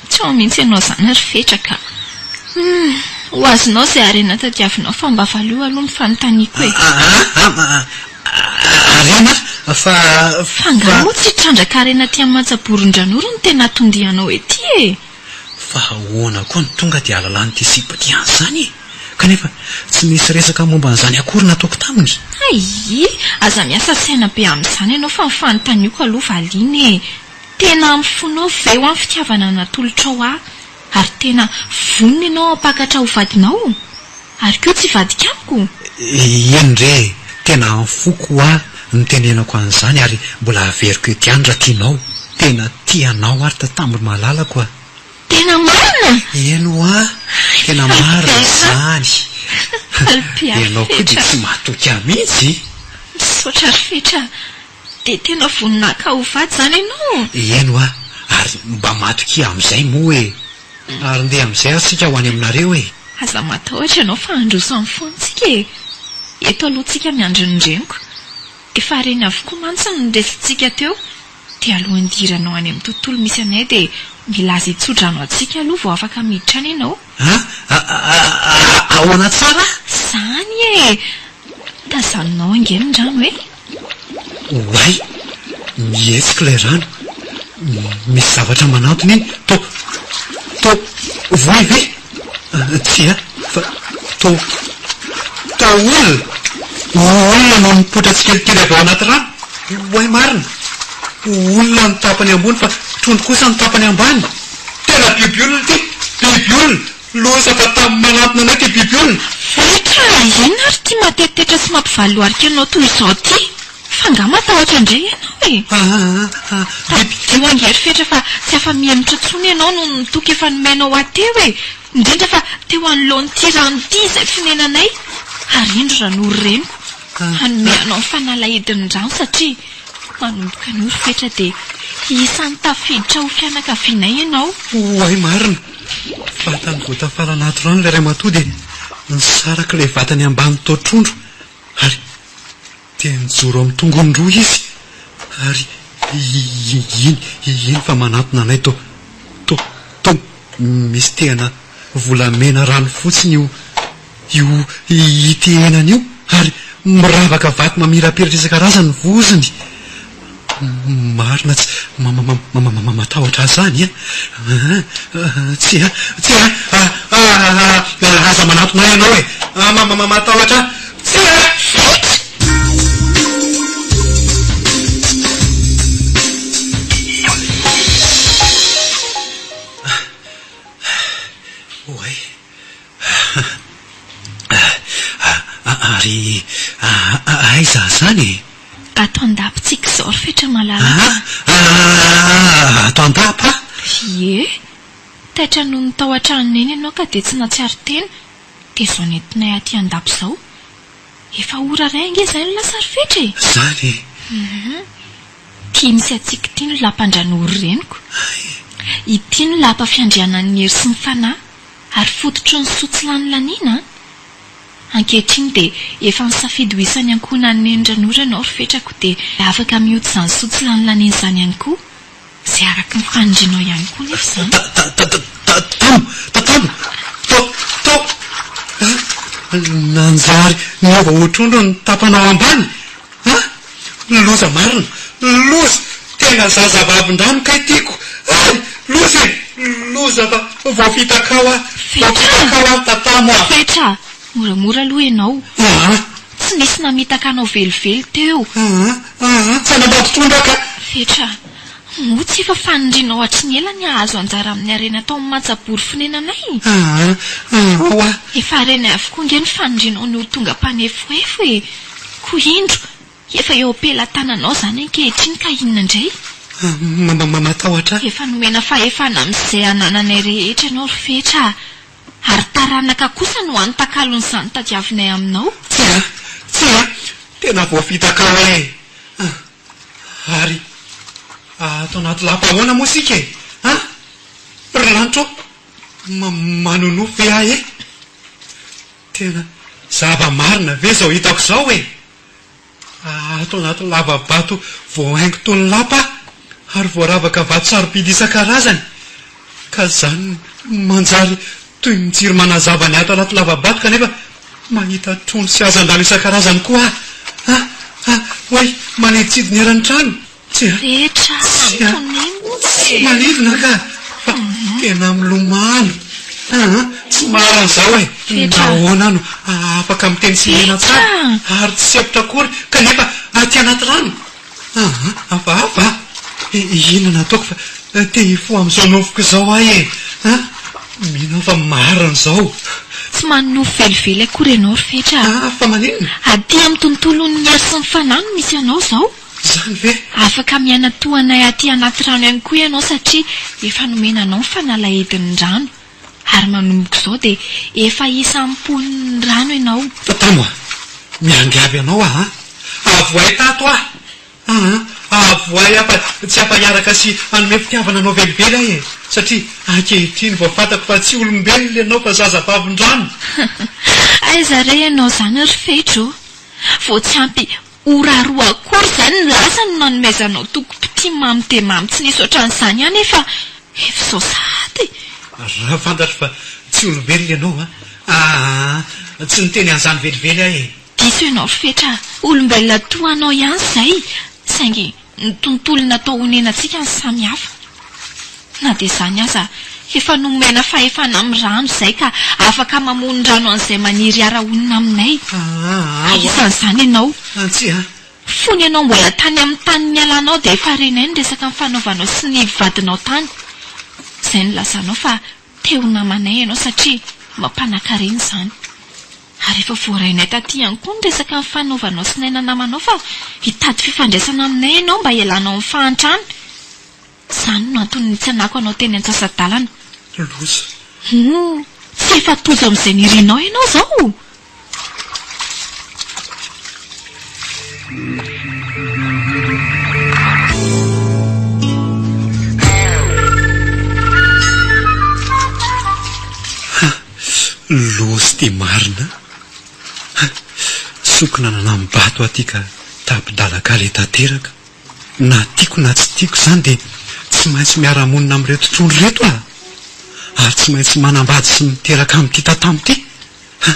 Tsy ao mihitsy ianao izany ry Fetra ka! Humm, ho azonao izay harena tadiavinao fa mba valio aloha ny fanontaniako e! Aa, harena? Fa, Fa angaha moa tsy hitrandraka harena aty amin'ny Mantsaborin-dRanoro no tena atondianao ety e! Fa ahoana koa no tonga dia halalan'ity sipa ity an'izany e? Kanefa tsy nisy resaka momba an'izany akory nataoko taminy. Hay! Aza miasa saina be amin'izany ianao fa ny fanontaniako aloha valiana e! Tena amin'ny fonao ve hoa ny fitiavana natolotrao ahy? Ary tena vonona ianao hampakatra ho vadinao? Ary koa tsy hivadika amiko? Eny re e! Tena amin'ny foko hoa no nitenenako an'izany ary mbola averiko eto ihany raha tianao. Tena tia anao aho ry Tatambro malalako a! Tena marina? Eny hoa! Tena marina izany! Ianao koa dia tsy matoky ahy mihitsy! Misaotra ry Fetra a! Dia tena vonona haka ho vady izany ianao? Eny hoa! Ary mba matokia amin'izay moa e! Ary ndeha amin'izay ary tsika ho any aminareo e! Aza matahotra ianao fa handroso amin'ny foana tsika e! Eto aloha tsika miandry ny reniko. Efa reny avokoa mantsy ny resintsika teo. Dia alohan'ny hidiranao any amin'ny tontolo misy anay dia mila azy hitsodrano antsika aloha vao afaka miditra any ianao. A! Ahoana tsara? Izany e! Tazaninao ange ny rano e! Oay! Mihetsika ilay rano. Misy zavatra manantona iny. To, to, voay ve? Tsia, fa to, to olona! Olona no mipoitra tsikelikely avy ao anaty rano. Oay marina! Olona ny tapany ambony fa trondro kosa ny tapany ambany. Tena biby olona ity! Biby olona! Loza fa tamy manantona anay ity biby olona! Fetra, inona ary ity matetitetra sy mampivaloarika anao toy izao ity? Fa angaha matahotra indray ianao e? Aa! Biby. Tadidio ange ry Fetra fa tsy afa-mihemotra intsony ianao noho ny toky efa nomenao ahy teo e! Indrindra fa teo anoloan'ity rano ity izay fonenanay. Ary indro Ranoro reniko hanome anao ny fanalahidin'ny rano satria manomboka anio ry Fetra dia isan'ny tafiditra ho fianakavianay ianao. Oay marina! Vatany vao tafala anaty rano ilay ramatoa dia nisaraka ilay vatany ambany toa trondro ary Dia nijoro amin'ny tongony roa izy ary iny iny fa manantona anay to to to misy tehana volamena rano fotsiny io io ity henany io ary miravaka vato mamirapiratra isan-karazany ny vozony. Marina tsy ma ma ma ma matahotra azy izany an! Tsia tsia aza manantona ahy ianao e! Ma ma matahotra ahy! Tsia! Oay! Ary aiza izany e? Ato an-dapintsika izao ry Fetra malalaka a! Aa! Ato an-dapa? Ie! Taitra noho ny tao an-tranon'i Neny ianao ka dia tsy nahatsiaro tena, dia izao nentinay aty an-dapa izao. Efa ora iray ange izay no lasa ry Fetra e! Izany e! Hum! Ity misy antsika ity no lapan-dRanoro reniko. Ity no lapa fiandrianan'ny hery sy ny fanahy ary fototry ny soa tsy lany laniana an! Ankehitriny dia efa nisafidy ho isan'ny ankohonan'i Neny Ranoro ianao ry Fetrako dia afaka mioty izany soa tsy lany laniana izany ihany koa. Izay araka ny fanirianao ihany koa nefa izany. Ta ta ta ta tatamo! Tatamo! To to a! Nanjary niova ho trondro ny tapanao ambany a! Loza marina! Loza! Tena zazavavin-drano kay tiako! Hay! Loza e! Loza fa voafitakao aho! Fetra! Voafitakao aho tatamo a! Fetra! Moramora aloha ianao. Aa! Tsy nisy namitaka anao velively teo. Aa! Aa! Tsy hanambady trondro aho ka! Fetra! Moa tsy efa fanirianao hatry ny ela ny hahazo anjara amin'ny harena tao amin'ny mantsabory fonenanay? Aa! Aa! Oa! Efa harenay avokoa ange ny fanirianao ny ho tonga mpanefoefo e! Koa indro, efa eo am-pelatananao izany ankehitriny ka inona indray? Matahotra ahy. Efa nomena fahefana amin'izay anananay rehetra ianao ry Fetra a! Ary taranaka kosa no hany takalon'izany tadiavinay aminao. Tsia, tsia, tena voafitaka aho e! Ary ato anaty lapa ahoana moa isika e? An? Ry lanitra ô, manonofy ve aho e? Tena zava-marina ve izao hitako izao e? Ato anaty lava-bato voahaingo toy ny lapa aho ary voaravaka vato sarobidy isan-karazany, ka izany no manjary toy ny jiro manazava ny ato anaty lava-bato kanefa mahita trondro sy hazandrano isan-karazany koa aho. Ah! Ah! Oay! Manidintsidina eran'ny trano! Tsia! Rehetra Tsia! antonimo Tsy e! manidina ka! Fa tena milomano! Aa! Tsy marina izao e! Fetra! Nahoana aho no afaka miteny sy miaina tsara Fetra! ary tsy sempotra akory kanefa aty anaty rano? Aa! Hafahafa a! Inona no ataoko fa te hifoha amin'izao nofiko izao aho e! A! Mino aho fa marina izao! Tsy manonofy velively akory ianao ry Fetra a! Aa! Fa maninona? Aty amin'ny tontolon'ny hery sy ny fanahy no misy anao izao. Izany ve? Afaka miaina toa anay aty anaty rano ihany koa ianao satria efa nomena anao ny fanalahidin'ny rano. Ary manomboka izao dia efa isan'ny mponin'ny rano ianao. Tatamo a! Miangavy anao aho an! Avohay tato aho! Aa! Avohay aho fa tsy afa-hiaraka sy hanome fitiavana anao velively aho e! Satria ankehitriny vao fantako fa tsy olombelona ianao fa zazavavin-drano! Aiza re ianao izany ry Fetro? Vao tsy ampy Ora roa akory izany ny lasa no nanomezanao tokim-pitia mamy dia mamy tsy nisy ohatran'izany ihany efa efa izao sahady e! Raha fantatro fa tsy olombelona ianao an! Aa! Tsy niteny an'izany velively aho e! Diso ianao ry Fetra a! Olombelona toa anao ihany izay, saingy ny tontolo natao honenantsika no samy hafa. Na dia izany aza, efa nomena fahefana amin'ny rano izahay ka afaka mamono rano an'izay maniry hiara-honina aminay. Aa, Isan'izany ianao. Tsia. Fony ianao mbola tany amin'ny tany nialanao dia efa renay ny resaka nifanaovanao sy ny vadinao tany. Izay nilazanao fa te ho namanay ianao satria mampanakarena izany. Ary efa voarainay taty ihany koa ny resaka nifanaovanao sy Naina namanao fa hitady fifandraisana aminay ianao mba hialanao amin'ny fahantrana. Izany no antony nitsenako anao teny antsasa-dalana. Loza. Hum, tsy efa tojo amin'izay nirinao ianao izao? Ha! Loza ity marina a! Ha! Sokina nanam-bato aho ity ka tapi-dalak'ala tanteraka. Na tiako na tsy tiako izany dia tsy maintsy miara-monina amin'ireto trondro ireto aho! Ary tsy maintsy manambady sy miteraka amin'ity tatamo ity! Ha!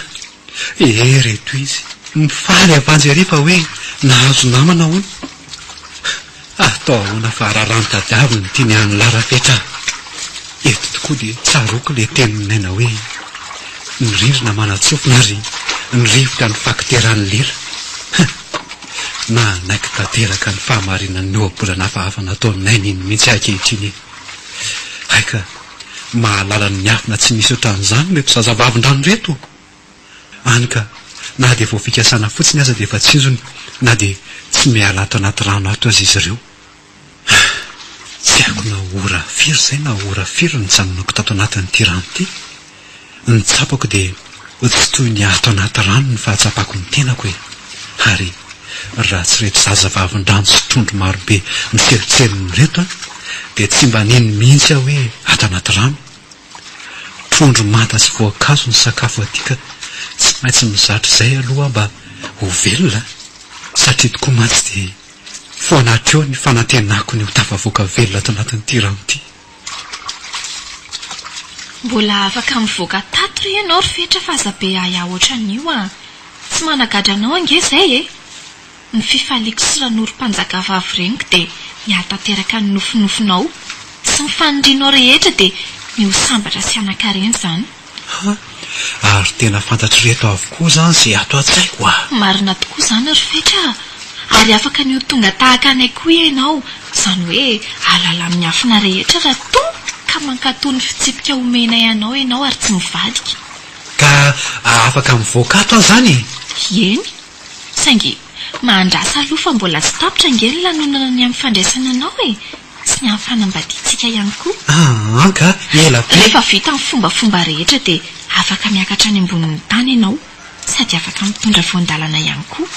Ireto izy mifaly avanjy ery fa hoe nahazo namana hono! Atao ahoana fa raharaha tadiaviny ity ny an'i Larafetra a! Eto tokoa dia tsaroako ilay tenin'i Naina hoe ny rindrina manan-tsofina ary ny rivotra ny fakiteran'ny lela. Ha! Nanaiky tanteraka ny fahamarinan'ny ohabolana hafahafa nataon'i Naina iny mihitsy aho ankehitriny e! Hay ka mahalala ny miafina tsy misy ohatran'izany ireto zazavavindrano ireto! Any ka na dia vao fikasana fotsiny aza dia efa tsinjony na dia tsy miala ato anaty rano ato aza izy ireo. Tsy haiko na ora firy izay na ora firy no nijanonako tato anatin'ity rano ity. Ny tsapako dia tsy toy ny ato anaty rano ny fahatsapako ny tenako e! Ary raha tsy ireto zazavavin-drano sy trondro marobe miselotselona ireto an, dia tsy mba nino mihitsy aho hoe ato anaty rano. Trondro manta sy voankazo ny sakafo aty ka tsy maintsy mizatra izay aloha aho mba ho velona, satria tokoa mantsy dia Foana hatreo ny fanantenako ny ho tafavoaka velona ato anatin'ity rano ity. Mbola afaka mivoaka tato re ianao ry Fetra fa aza be ahiahy ohatran'io an! Tsy managadra anao ange izay e! Ny fifaliako sy Ranoro mpanjakavavy reniko dia ny hahatanteraka ny nofinofinao sy ny fanirianao rehetra dia ny ho sambatra sy hanan-karena izany. Ha! Ary tena fantatr'ireto avokoa izany izay ato an-tsaiko a! Marina tokoa izany ry Fetra a! Ary afaka ny ho tonga tahaka anay koa ianao, izany hoe hahalala ny miafina rehetra raha toa ka mankatò ny fitsipika omenay anao ianao ary tsy mivadika. Ka afaka mivoaka ato aho izany e? Eny. Saingy mahandrasa aloha fa mbola tsy tapitra ange ny lanonana ny amin'ny fandraisana anao e! Sy ny amin'ny fanambadiantsika ihany koa. Aa ka, ela be. Rehefa vita ny fombafomba rehetra dia afaka miakatra any ambonin'ny tany ianao sady afaka mitondra voan-dalana ihany koa.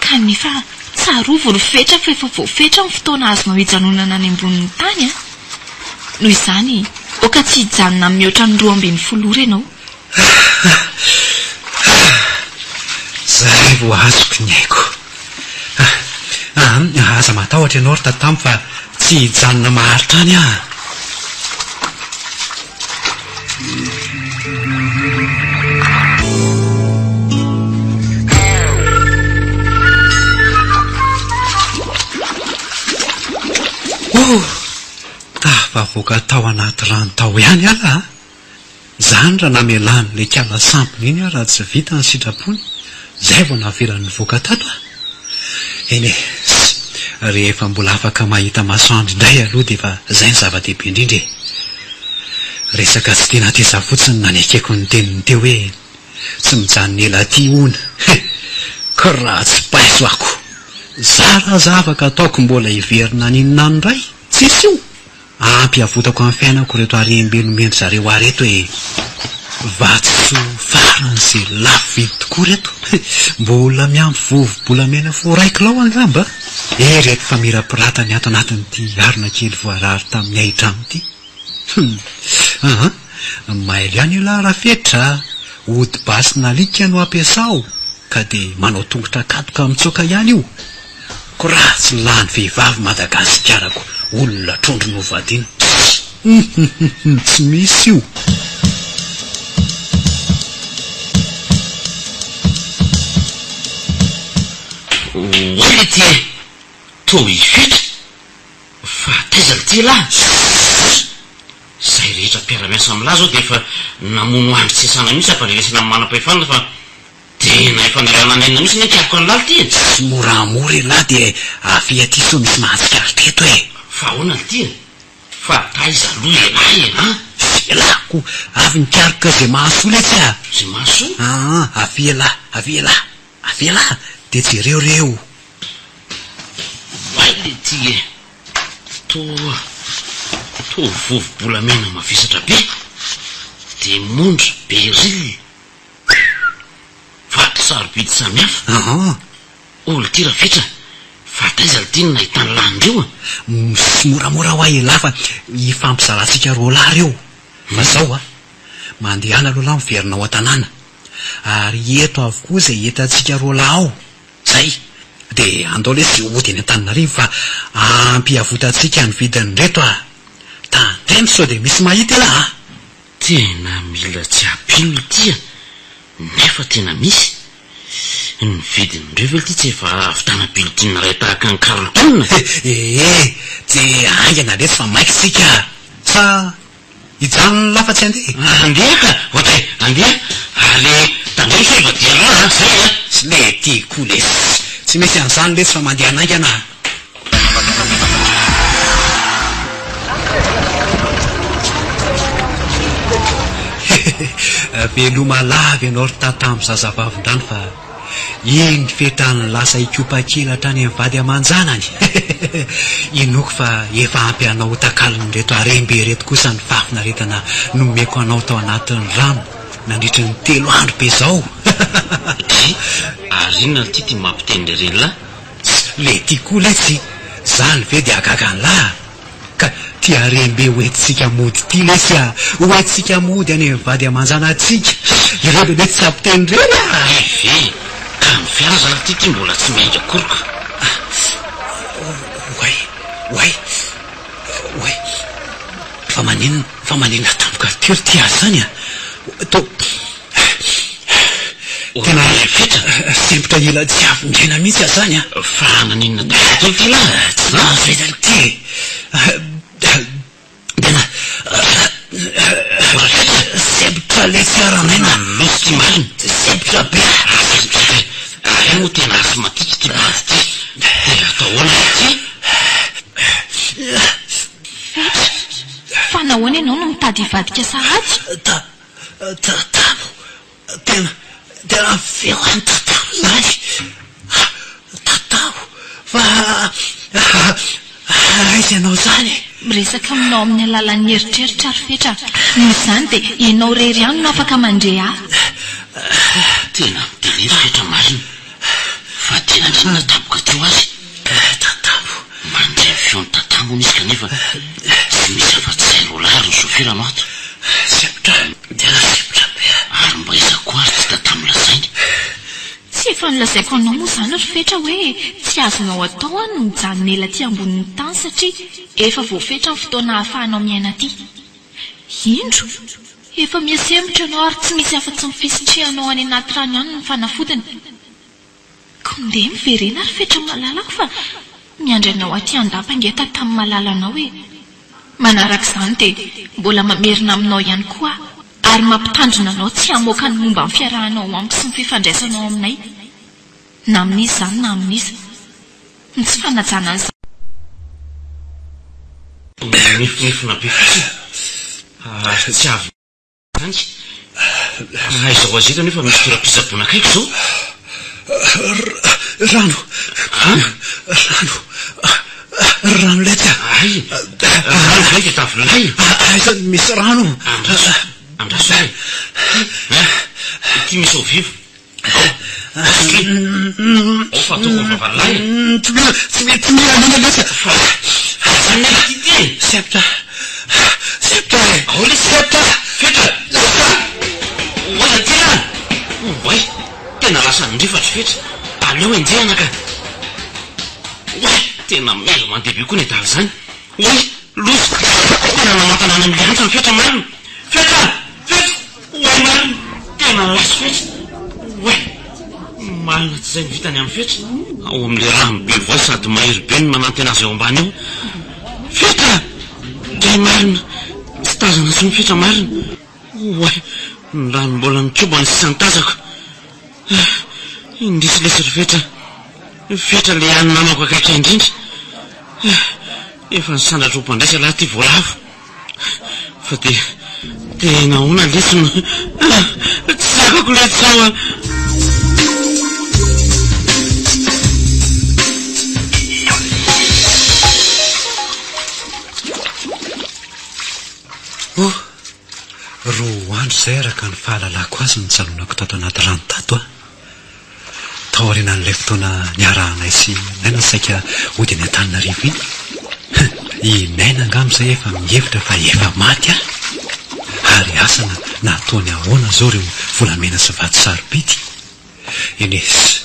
Kanefa tsarovy ry Fetra fa efa voafetra ny fotoana azonao hijanonana any ambonin'ny tany an! Noho izany, aoka tsy hijanona mihoatra ny 12 ora ianao. Vao azoko ny aiko. Ah, aza matahotra ianao ry Tatamo fa tsy hijanona maharitra any aho. Oh! Tafavoaka tao anaty rano tao ihany aho a! Zany raha namelany le kiala sampiny iny aho raha tsy vita ny sitrapony, zay vao navelany nivoaka tato a! Eny e, rehefa mbola afaka mahita masoandro indray aloha dia efa zay no zava-dehibe indrindra e! Resaka tsy tena teza fotsiny nanekeko ny teniny teo hoe tsy mijanona ela aty hono he! Ka raha tsy paiso ako! Zara aza afaka ataoko mbola hiverina any inona any indray? Tsisy io! Ampy avotako amin'ny fiainako ireto harem-be nomen-dry zareo ahy ireto e! Vatosoa faran'izay lafo vidy tokoa ireto! Mbola miampy vovo-bolamena fo iray kilao angamba? Ireto famirapiratany ato anatin'ity harona kely voarary tamin'ny hain-trano ity. Hum! Aa! Mailo ihany ialahy Rafetra a! Ody basin'alika no ampiasao ka dia manao tongotra katoka mitsoaka ihany io! Ko raha tsy lany vehivavy Madagasikarako olona trondro novadiana hum tsy misy io. Oay le ty e! Toa hifetra! Fa taiza le ty elah? Sss! Zay rehetra mpiara-miasa amin'lah zao dia efa namono andro tsy iasana mihitsy ampandrenesana amin'ny manam-pahefana fa Tena efa nialana nenina mihitsy anie karoka an'i Lala ity e! Tsy moramora elah dia avia aty sao misy mahatsikaritra eto e! Fa ahoana ity e? Fa taiza aloha elah e an? Elah ko avy nikaroka izay mahasoa letsy a! Izay mahasoa? Aa avia elah, avia elah, avia elah dia jereo reo. Oay lety e! Toa, toa vovo-bolamena mavesatra be, diamondra, beryl. Vato sarobidy samihafa. Ahaa. Oh lty Rafetra, fa taiza lty no nahitany lahy an'ireo a? Mss moramora hoa elah fa hifampizarantsika roalahy reo. Fa zao a, mandehana aloha lahy miverina ao an-tanàna. Ary eto avokoa izay hitantsika roalahy ao. Zay. Dia andao lesy hody eny Antananarivo fa ampiavotantsika ny vidin'ireto a. Tandremo sao dia misy mahita elah a. Tena mila tsy ampino ity a! Nefa tena misy! Ny vidin'ireo ve ity tsy efa ahavitana building iray tahaka an'i Carlton? Ee, tsy haingana letsy fa maika isika a! Sa hijanona lahy fa tsy handeha e? Handeha ka! Ohatray, handeha! Ary tandremo sao hivadihanao a! Zay a! Tsy mety koa lesy! Tsy misy an'izany letsy fa mandehana haingana a! Veloma lava ianao ry Tatamo zazavavindrano fa iny fetran'ny lasa hikopa-kely hatrany amin'ny vady aman-janany. Inoako fa efa ampy anao ho takalon'ireto harem-be ireto kosa ny fahafinaretana nomeko anao tao anatin'ny rano nandritry ny telo andro be izao. Dry, ary inona ity ty mampiteny ilay renilahy? Tss le ty koa letsy zany ve de hagaga anlah ka ty harem-be ho entintsika mody ty lesy a! Ho entintsika mody any amin'ny vady aman-janatsika ireo de mety tsy hampiteny ireny a! Hay ve! Ka ny fiara zany ty ty mbola tsy miainga akory ka! Oay! Oay! Oay! Fa maninona, fa maninona tampoka teo ry ty azy zany a! Toa tena sempotra ela tsy avonjena mihitsy aho zany a! Fa naninona tampoka teo ity lahy? Tsy nahazo aizany ity e! Tena sempotra letsy aho Ranaina! Loza ity marina! Sempotra be ah! Sempotra be! Ary moa tena asthmatique ity bandy ity! Dia atao ahoana ity? Fetra, fa nahoana ianao no mitady hivadika sahady? Ta, tatamo, tena, tena feo an'i tatamo izany. Tatamo, fa aiza ianao izany e? Miresaka aminao amin'ny alalan'ny eritreritra ry Fetra. Noho izany dia ianao irery ihany no afaka mandre ahy. Tena mideliry Fetra marina. Fa tena inona tampoka teo ary? Tatamo. Mandre ny feon'i Tatamo hono izy kanefa tsy misy afa-tsy izay roalahy ary ny sofera no ato. Sempotra, tena sempotra be. Ary mba iza koa ary tsy Tatamo lazainy? Tsy efa. Efa nolazaiko anao moa izany ry Fetra hoe tsy azonao atao ny mijanona ela aty ambonin'ny tany satria efa voafetra ny fotoana ahafahanao miaina aty. Indro, efa miha-sempotra ianao ary tsy misy afa-tsy ny fisitrihanao any anaty rano ihany ny fanafodiny. Koa ndeha miverena ry Fetra malalako fa miandry anao aty an-dapa ange Tatamo malalanao e! Manaraka izany dia mbola mamerina aminao ihany koa aho ary mampitandrina anao tsy hamoaka ny momba ny fiarahanao amiko sy ny fifandraisanao aminay na amin'iza izany na amin'iza. Ny tsy fanajana ny Minefonefona be fotsiny ary tsy avy any. Aiza ho aiza eto anefa misy toeram-pitsaboana akaiky izao? Rano! Rano! Rano letsy a! Ay! Rano ve dia tavolay? Aiza no misy rano? Andraso, andraso e! Ity misy eau vive. Ao, ao sotroy. Ao fa ataoko ny vavan'lahy e! Tsy mila, tsy mila, tsy mila an'iny letsy a! Fa aiza ny ity ity e? Sempotra! Sempotra e! Ao lesy! Sempotra! Fetra! Fetra! Ho aiza ty an? Oay! Tena lasa nirifatra Fetra! Aleo enjehina ka! Oay! Tena mailo mandeha be koa ny adala izany! Oay! Loza! Tena namantana any amin'ilay antsany Fetra marina! Fetra! Fetra! Oay marina! Tena lasa Fetra! Oay! Marina tsy izay ny vitany amin'i Fetra! Ao amin'ilay rano be voay sady mahery be no manantena azy ao ambany ao! Fetra! Dray marina! Tsy tazana intsony Fetra marina! Oay! Ny rano mbola mikoba ny sisa ny tazako! Indrisy lesy ry Fetra! Fetra ilay hany namako akaiky ahy indrindra! Efa nisandratra ho mpandraisa lahy ity voalavo! Fa dia tena ahoana lesy no tsy zakako letsy zao a! Oh! Roa andro izay araka ny fahalalako azy no nijanonako tato anaty rano tato a! Taorianan'ilay fotoana niarahanay sy Naina saika hody any Antananarivo iny. I Naina angamba izay efa mihevitra fa efa maty aho. Ary asa na nataony ahoana izao ireo volamena sy vato sarobidy. Ines,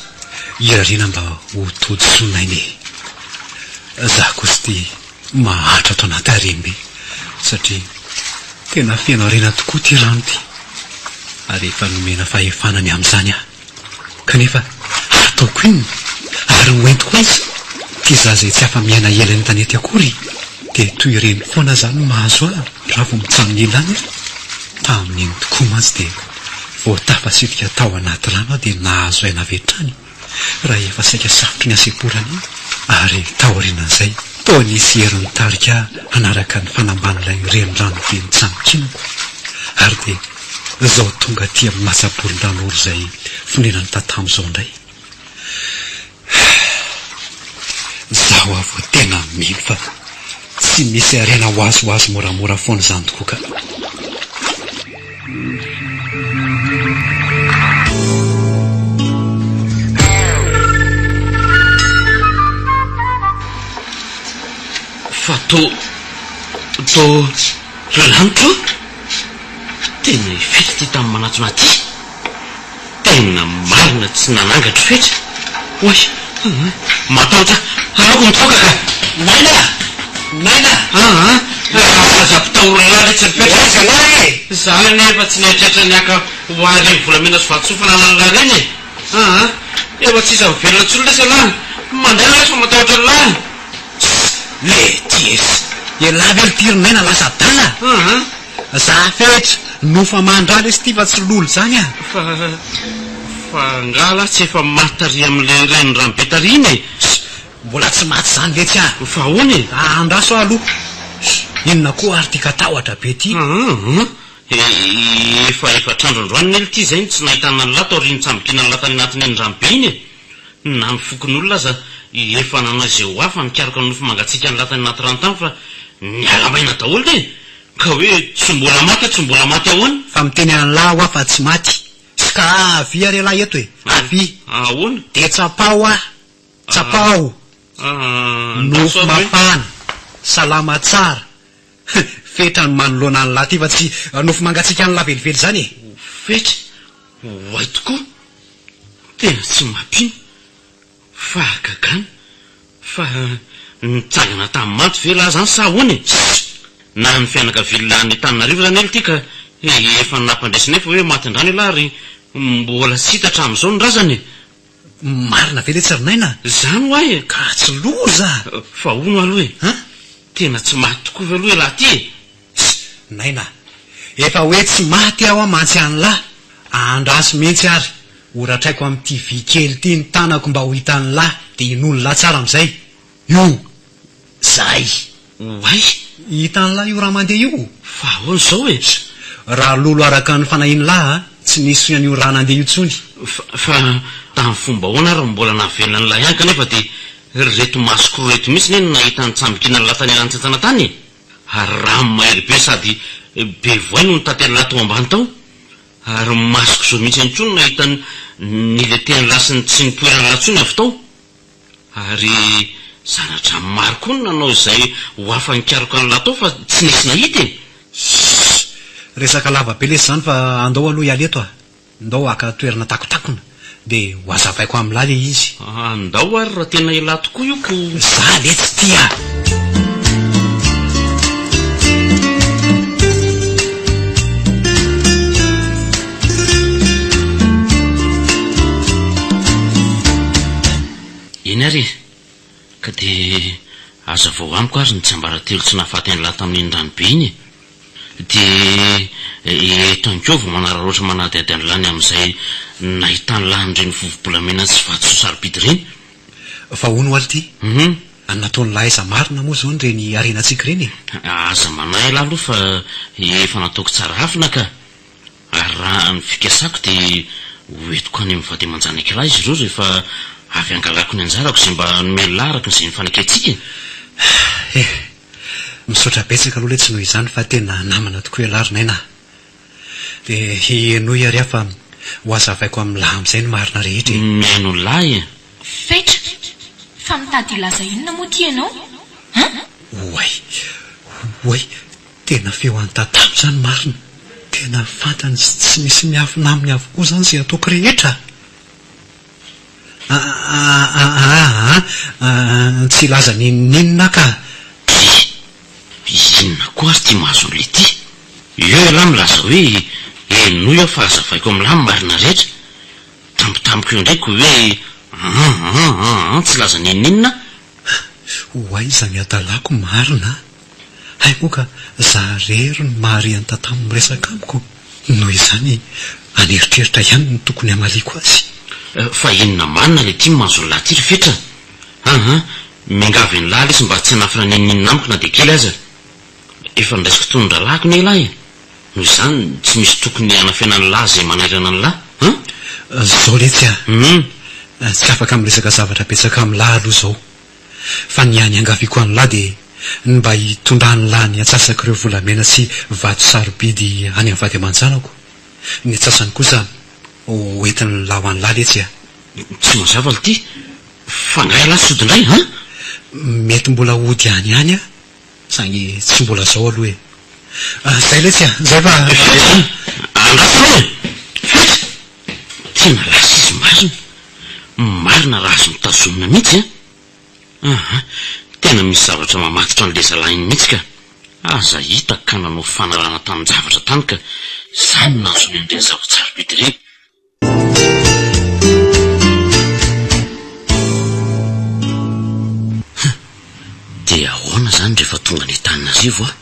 irariana mba ho tody soa Naina e. Za kosa ity mahantra ato anaty harem-be satria tena feno harena tokoa ity rano ity. Ary efa nomena fahefana ny amin'izany aho. Kanefa hataoko inona? Ary ho entiko aiza? Ity za izay tsy afa-miaina ela eny an-tanety akory dia toy ireny foana zany no mahazo ahy raha vao mijanona ela any aho. Tamin'iny tokoa mantsy dia vao tafasitrika tao anaty rano aho dia nahazo aina avy hatrany raha efa saika safotry ny hasemporana iny. Ary taorianan'izay, toa nisy hery nitarika ahy hanaraka ny fanamban'ilay renirano be nitsambikinako ary dia izao tonga aty amin'ny latsa-boron-dRanoro izay fonenan'i Tatamo izao indray. Izaho aho vao tena mino fa tsy misy harena ho azo ho azo moramora foana izany tokoa ka. Fa to, to, ry lanitra o! Tena i Fetra ity tany manatona aty! Tena marina tsy nanangatro Fetra! Oay! Matahotra aleoko mitsoaka ka! Naina! Naina! Aa! Aza ampitahorina lahy letsy ry Fetra! Aiza lahy e! Za anefa tsy nieritreritra ny haka ho ahy ireny volamena sy vatosoa fananan'lah ireny e! Aa! Efa tsy iza mivelona intsony lesy ialahy! Mandeha lesy fa matahotra an'lah! Tss! Leties! Elah ve ry ty ry Naina lasa adala? Aa! Za fetra, nofo aman-dra lesy ty fa tsy lolo zany a! Fa, fa angaha lahy tsy efa maty tary amin'ilay renirano be tary iny e? Tss! Mbola tsy maty zany letsy a! Fa ahoana e? Andraso aho aloha! Inona koa ary ty katahotra be ty? Aa! Efa efatr'andro androany nely ty izay no tsy nahitana an'lah taorian'ny nitsambikinan'lah tany anatin'iny rano be iny e! Na ny fokonolona aza efa nanao izay ho hafa nikaroka ny nofo mangatsiakan'lah tany anaty rano tany fa niala maina daholo e! Ka hoe tsy mbola maty aho tsy mbola maty ahoana? Fa miteny an'lah hoa fa tsy maty. Ska avia re lah eto e! Avia! Ahoana? Dia tsapao aho! Tsapao! Nofo mafana, salama tsara, fetra ny manoloana an'lah ty fa tsy nofo mangatsiaka an'lah velively izany e! Fetra? Oay tokoa! Tena tsy mampino. Fahagagana. Fa nitsangana tamin'ny maty ve lahy zany sa ahoana e? Na ny fianakavian'lah any Antananarivo zany ela ity ka efa nampandresy nefa hoe maty an-drano ialahy ary mbola tsy hita hatramin'izao ny razana e! Marina ve letsy ry Naina? Zany hoa e! Ka tsy loza! Fa hono aloha e! Tena tsy maty tokoa ve aloha ialahy ity e? Tss! Naina a! Efa hoe tsy maty aho mantsy an'lah! Andraso mihitsy ary, horatraiko amin'ity vy kely ity ny tanako mba ho hitan'lah dia hinoan'lah tsara amin'izay! Io! Zay! Oay! Hitan'lah io raha mandeha io! Fa ahoana izao e? Tss! Raha lolo araka ny fanahin'lah a, tsy nisy an'io raha nandeha io intsony! Fa, fa tamin'ny fomba ahoana ary no mbola nahavelona an'lah ihany kanefa dia ireto masoko roa ireto mihitsy anie no nahita ny tsambikinan'lah tany anatsintsana tany e! Ary rano mahery be sady be voay no nitatelina tao ambany tao. Ary ny masoko izao mihitsy ihany koa no nahita ny niletehan'ny sy ny tsy nipoiran'ny latsony avy tao. Ary zana-drano maro koa no nanao izay ho afa-nikaroka ny lahy tao fa tsy nisy nahita e! Ssss! Resaka lava be lesy izany fa andao aloha hiala eto a! Ndao haka toerana takotakona dia ho hazavaiko amin'lah le izy. Andao ary raha tena elah tokoa io ko. Za letsy ty a! Eny ary e! Ka dia hazavao amiko ary ny tsiambaratelo tsy nahafaty an'lah tamin'iny ranobe iny e! Dia eto ihany koa vao manararaotra manadihady an'lah ny amin'izay nahitan'lah an'ireny vovo-bolamena sy vatosoa sarobidy ireny. Fa hono ho'a lty, nataon'lah aiza marina moa izao ireny harenantsika ireny e? Aza manahy elah aloha fa efa nataoko tsara hafina ka. Ary raha ny fikasako dia ho entiko any amin'ny vady aman-janak'ilahy izy ireo rehefa avy hangalako ny anjarako izay mba nomen'lah araka izay nifanekentsika e. Eh! Misaotra betsaka aloha letsy noho izany fa tena namana tokoa ialahy ry Naina a! Dia henoy ary aho fa ho hazavaiko amin'lah amin'izay ny marina rehetra e! Mihaino an'lah e! Fetra! Fa mitady hilaza inona moa ity ianao? An? Oay! Oay! Tena feo an-tatamo izany marina! Tena fantany sy tsy misy miafina aminy avokoa izany izay ataoko rehetra! Aa tsy hilaza n'inon'inona aho ka. Dia inona koa ary ity mahazo an'ilay ity? Eo ialahy milaza hoe henoy aho fa hazavaiko amin'lah ny marina rehetra. Tampotampoka eo indray koa hoe aa tsy hilaza n'inon'inona aho. Ho aiza ny hadalako marina a! Hay moa ka za rery no mahare an'i Tatamo miresaka amiko, noho izany an'eritreritra ihany no tokony hamaliako azy. Fa inona marina le ty mahazo an'lah ty ry Fetra a! An! Miangavy an'lah lesy mba tsy hanafina n'inon'inona amiko na dia kely aza. Efa noraisiko toy ny rahalahiko ne elah e! Noho izany tsy misy tokony hanafena an'lah izay manairana an'lah an! Zao letsy a! Tsy afaka miresaka zavatra betsaka amin'lah aloha zao. Fa ny hany iangaviako an'lah dia ny mba hitondran'lah ny antsasak'ireo volamena sy vato sarobidy any amin'ny vady aman-janako. Ny antsasany kosa ho entin'lah ho an'lah letsy a! Tsy mazava lty, fa angaha ialahy tsy hody indray an? Mety mbola hody any ihany aho, saingy tsy mbola zao aloha e! Zay letsy a! Zay fa. Fetra an! Andraso aloha e! Fetra! Tena lasa izy marina! Marina raha azony tazomina mihitsy an! Aha, tena misy zavatra mamatotra an'ilay zalahy iny mihitsy ka! Aza hita ka nanao fanarahana tamin-javatra tany ka izany no nahazoany an'ireny zava-tsarobidy ireny. Huh! Dia ahoana izany rehefa tonga any Antananarivo aho?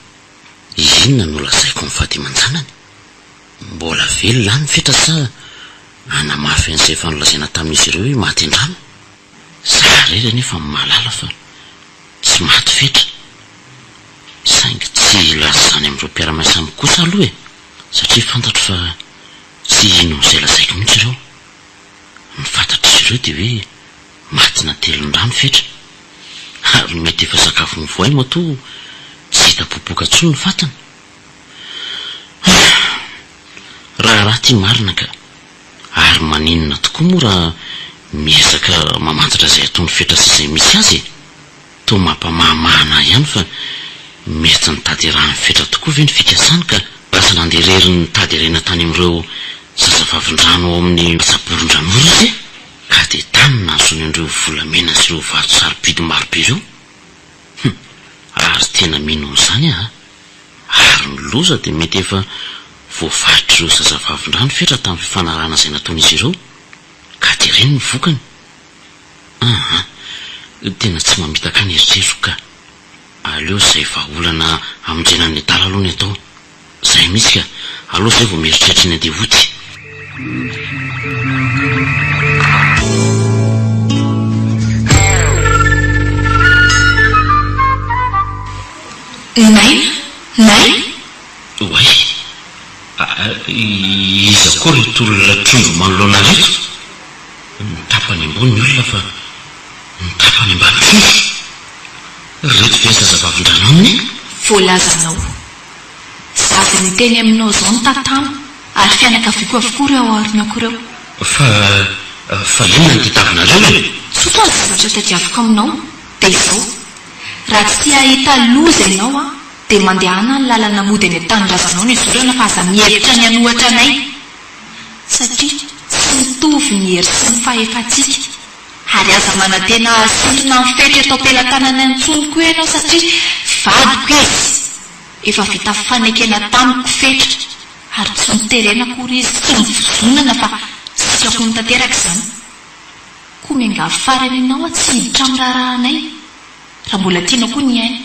Inona no lazaiko amin'ny vady aman-janany? Mbola velona any Fetra sa hanamafy an'izay efa nolazaina tamin'izy ireo hoe maty an-drano? Za irery anefa no mahalala fa tsy maty Fetra. Saingy tsy hilaza izany amin'ireo mpiara-miasa amiko kosa aloha e! Satria fantatro fa tsy hino an'izay lazaiko mihitsy ireo. Ny fantatr'izy ireo dia hoe maty natelin-drano Fetra. Ary mety efa sakafon'ny voay matoa tsy hita popoka intsony ny fatiny. Raharaha ity marina ka. Ary maninona tokoa moa raha miezaka mamantatra izay ataon'i Fetra sy izay misy azy e? Toa mampamahamahana ahy ihany fa mety nitady hirahan'i Fetra tokoa ve ny fikasany ka lasa nandeha irery nitady harena tany amin'ireo zazavavindrano ao amin'ny Saboron-dRanoro izy e? Ireo volamena sy ireo vato sarobidy marobe ireo? Hum! Ary tena mino an'izany aho a! Ary ny loza dia mety efa voafaritr'ireo zazavavin-drano fetra tamin'ny fifanarahana izay nataon'izy ireo, ka dia ireny ny vokany. Aa! Tena tsy mamitaka ny eritreritro ka! Aleo izay vahaolana hamonjena ny adala aloha ny atao. Zay mihitsy ka! Aleo zay vao mieritreritra ny andeha hody. Naina! Naina! Oay! Iza koa ireto olona trondro manoloana ahy ireto? Ny tapany ambony ny olona fa ny tapany ambany trondro. Ireto ve zazavavin-drano aminy? Voalazanao. Zaza miteny aminao izao ny tatamo ary fianakaviako avokoa ireo ao aorianako ireo. Fa, fa inona no tadiavinareo e? Tsotra ny zavatra tadiaviko aminao, dia izao, raha tsy te hahita loza ianao an, dia mandehana ny lalana mody any an-tanindrazanao no izorana fa aza mihevitra ny hanohatra anay. Satria tsy mitovy ny hery sy ny fahefantsika. Ary aza manantena hahasintona ny fetra eto am-pelatanana intsony koa ianao satria vadiko izy. Efa vita fanekena tamiko Fetra ary tsy noterena akory izy, tsy nivozonana fa sitrapony tanteraka izany. Koa miangavy farany anao aho tsy hiditra amin'ny raharahanay, raha mbola tianao koa ny hiaina.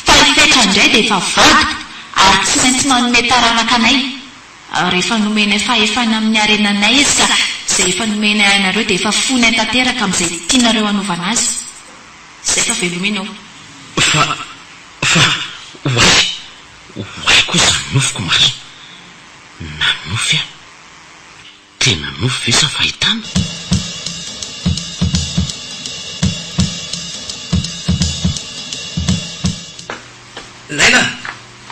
Fa i Fetra indray dia efa vadiko ary tsy maintsy manome taranaka anay. Ary efa nomenay fahefana amin'ny harenanay izy ka izay efa nomenay anareo dia efa fonay tanteraka amin'izay tianareo hanaovana azy. Izay fa veloma ianao. Fa, fa, oay, oay koa izany nofiko marina. Nanofy aho. Tena nofy ve sa fahitana? Naina!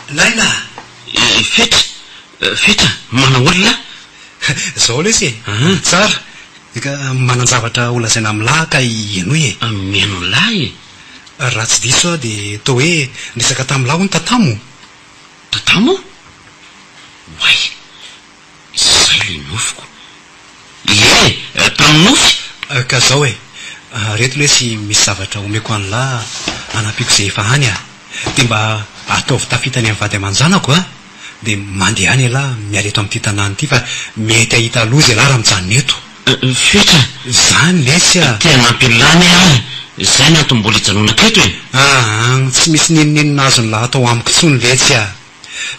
Naina! Eh, Fetra! Fetra, manahoana lahy? Zao lesy e! Tsara! Eka, manan-javatra holazaina amin'lah ka henoy e! Mihaino an'lah e! Raha tsy diso aho dia toa hoe niresaka tamin'lah hono Tatamo? Tatamo? Oay! Izay ilay nofiko. Ie, tamin'ny nofy. Ka zao e, reto lesy misy zavatra omeko an'lah hanampiako izay efa any a! Dia mba ataovy tafita any amin'ny vady aman-janako a! Dia mandehana ialahy miala eto amin'ity tanàna ity fa mety hahita loza ialahy raha mijanona eto. Fetra! Izany lesy a! Te hanampy an'lah anie aho e! Izay no antony mbola ijanonako eto e! Aa, tsy misy n'inon'inona azon'lah atao amiko intsony letsy a!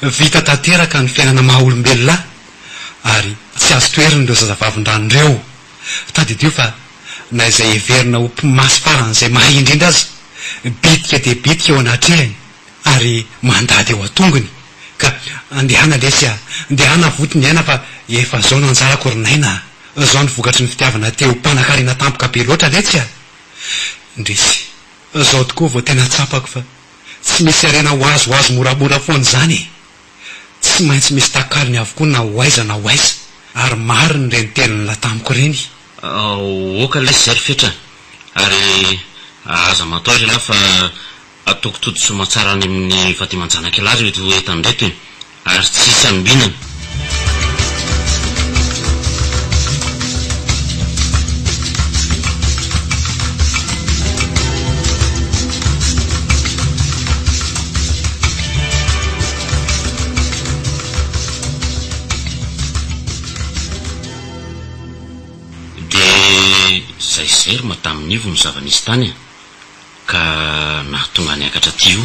Vita tanteraka ny fiainana maha olombelona ary tsy azo toherina ireo zazavavindrano ireo. Tadidio fa na izay heverina ho mpimasy faran'izay mahay indrindra aza, bitika dia bitika eo anatrehany ary mandady eo an-tongony. Ka ndehana lesy a! Ndehana avoty ny aina fa efa zao no anjarako ry Naina a! Zao no vokatry ny fitiavana te ho mpanankarena tampoka be loatra letsy a! Indrisy, zao tokoa vao tena tsapako fa Tsy misy harena ho azo ho azo moramora foana izany e! Tsy maintsy misy takalony avokoa na ho aiza na ho aiza, ary marina ireny tenin'lah tamiko ireny. Aoka lesy izay ry Fetra ary aza matahotra ialahy fa ataoko tody soamatsara any amin'ny vady aman-janak'ialahy ireto entana ireto e! Ary tsy hisy hanombinana. Dia izay izay ry Madame Nivo no zava-nisy tany e. Ka nahatonga ahy niakatra aty io,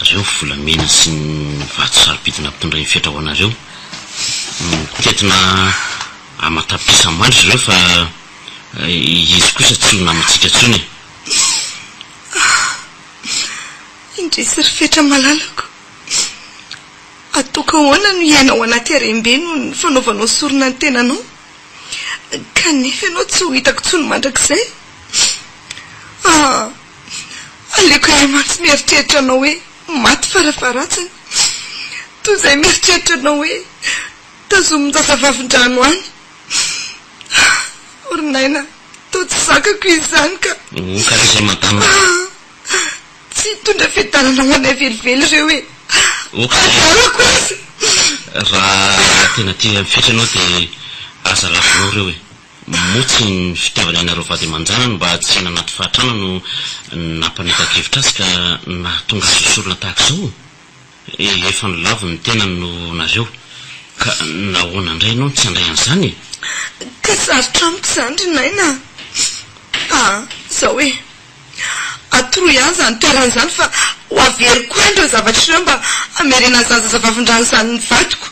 reo volamena sy ny vato sarobidy nampitondrain'i Fetra ho anareo. Mitentina aman-tapitrisa mandry ireo fa izy kosa tsy ho namantsika intsony e. Indrisy ry Fetra malalako. Ataoko ahoana no hiaina ao anaty harem-be noho ny fanaovanao sorona ny tenanao? Kanefa ianao tsy ho hitako intsony mandrakizay. Ah! Aleoko iray mantsy mieritreritra anao hoe maty farafaharatsiny, toy izay mieritreritra anao hoe tazomin-jazavavin-drano any. Ah! Ry Naina, toa tsy zakako izany ka. Oh, ka izay madama. Ah! Tsy hitondra fiadanana ho anay velively ireo e! Ok zay. Adalako aza! Raha tena tia an'i Fetra ianao dia aza lavinao ireo e! Moa tsy ny fitiavany anareo vady aman-janany mba tsy hiaina anaty fahantrana no nampanita-kevitra azy ka nahatonga azy ho sorona tahaka izao? Efa nolaviny ny tenany noho nareo, ka nahoana indray ianao no tsy handray an'izany e? Ka sarotra amiko izany ry Naina a! Ah, izao e! Atoroy ahy izany toerana izany fa ho averiko any ireo zavatra ireo mba hamerena an'izany zazavavindrano izany ny vadiko.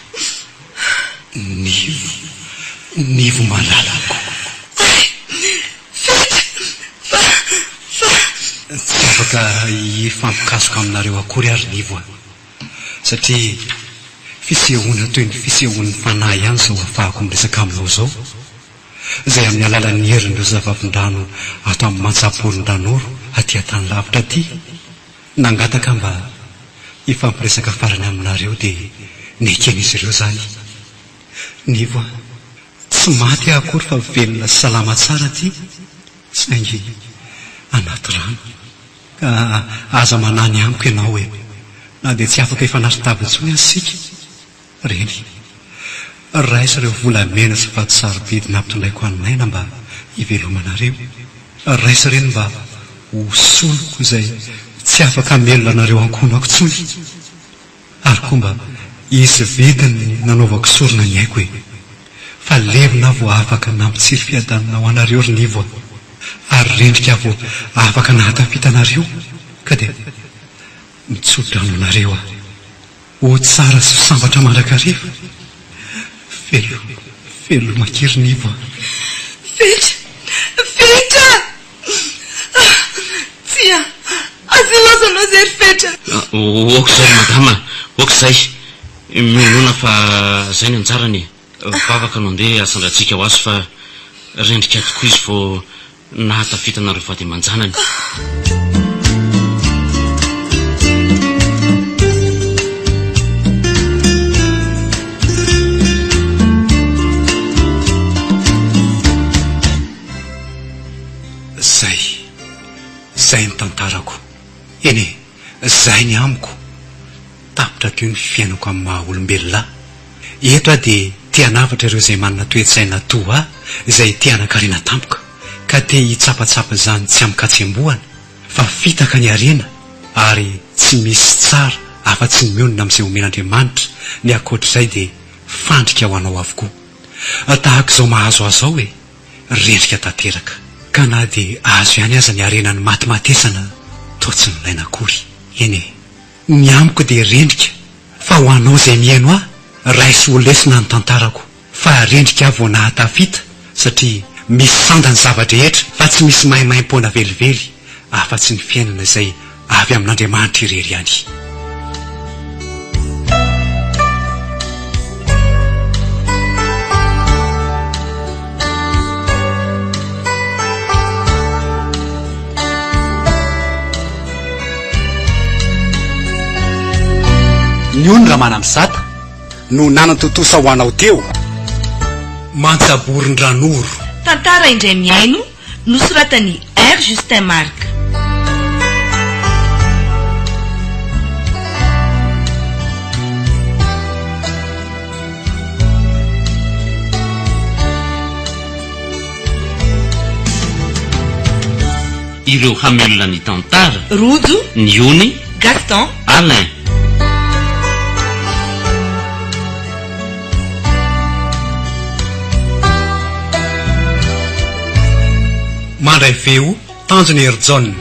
Nivo, Nivo malalako. Hay! Fetra! Fa, fa. Tsy afaka hifampikasoka aminareo akory aho ry Nivo a! Satria fisehoana toy ny fisehoan'ny fanahy ihany izao ahafahako miresaka aminao izao. Izay amin'ny alalan'ny herin'ireo zava-vindrano ato amin'ny mantsaporin-dRanoro aty an-tany lavitra aty. Nangataka mba hifampiresaka farany aminareo dia neken'izy ireo izany. Nivo a! Tsy maty aho akory fa velona sy salama tsara aty, saingy anaty rano. Ka aza manahy ny amiko ianao e! Na dia tsy afaka hifanatri-tava intsony aza isika. Reny, raiso ireo volamena sy vato sarobidy nampitondraiko an'i Naina mba hivelomanareo. Raiso ireny mba ho soloko izay tsy afaka hamelona anareo ankohonako intsony. Ary koa mba hisy vidiny ny nanaovako sorona ny aiko e! Fa levona aho vao afaka nampitsiry fiadanana ho anareo ry Nivo a! Ary rendrika aho vao afaka nahatafita anareo ka dia mitso-drano anareo aho. Ho tsara sy ho sambatra mandrakariva. Veloma, veloma akia ry Nivo a! Fetra! Fetra! Tsia! Aza ilaozanao izay ry Fetra! Ok izay ry madama, ok izay. Mionona fa izay ny anjarany e. Vavaka no andeha asandratsika ho azy fa rendrika tokoa izy vao nahatafita anareo vady aman-janany. Zay, zay ny tantarako. Eny e, zay ny amiko. Tapitra teo ny fiainako amin'ny maha olombelona ahy. Eto aho dia te hanavatra ireo izay manana toe-tsaina toa ahy izay te hanan-karena tampoka ka te hitsapatsapa izany tsy amin-katsembohana fa fitaka ny harena ary tsy misy tsara afa-tsy ny mionona amin'izay omen'Andriamanitra, ny ankoatr'izay dia fandrika ho anao avokoa. Tahaka izao mahazo ahy izao e! Rendrika tanteraka. Ka na dia azo ihany aza ny harena nimatimatesana toa tsy nilaina akory. Eny e! Ny amiko dia rendrika fa ho anao izay mihaino ahy, raiso ho lesona ny tantarako fa rendrika aho vao nahatafita satria misy sanda ny zava-drehetra fa tsy misy maimaimpoana velively afa-tsy ny fiainana izay avy amin'Andriamanitra irery ihany. Ny ony Ramanamisata no nanantontosa ho anao teo. Mantsaborin-dRanoro. Tantara indray mihaino, nosoratan'i R. Justin Marc. Ireo hamelona ny tantara. Rojo. Ny ony. Gaston. Alain. Mandray VO, Tanjona Herijaona.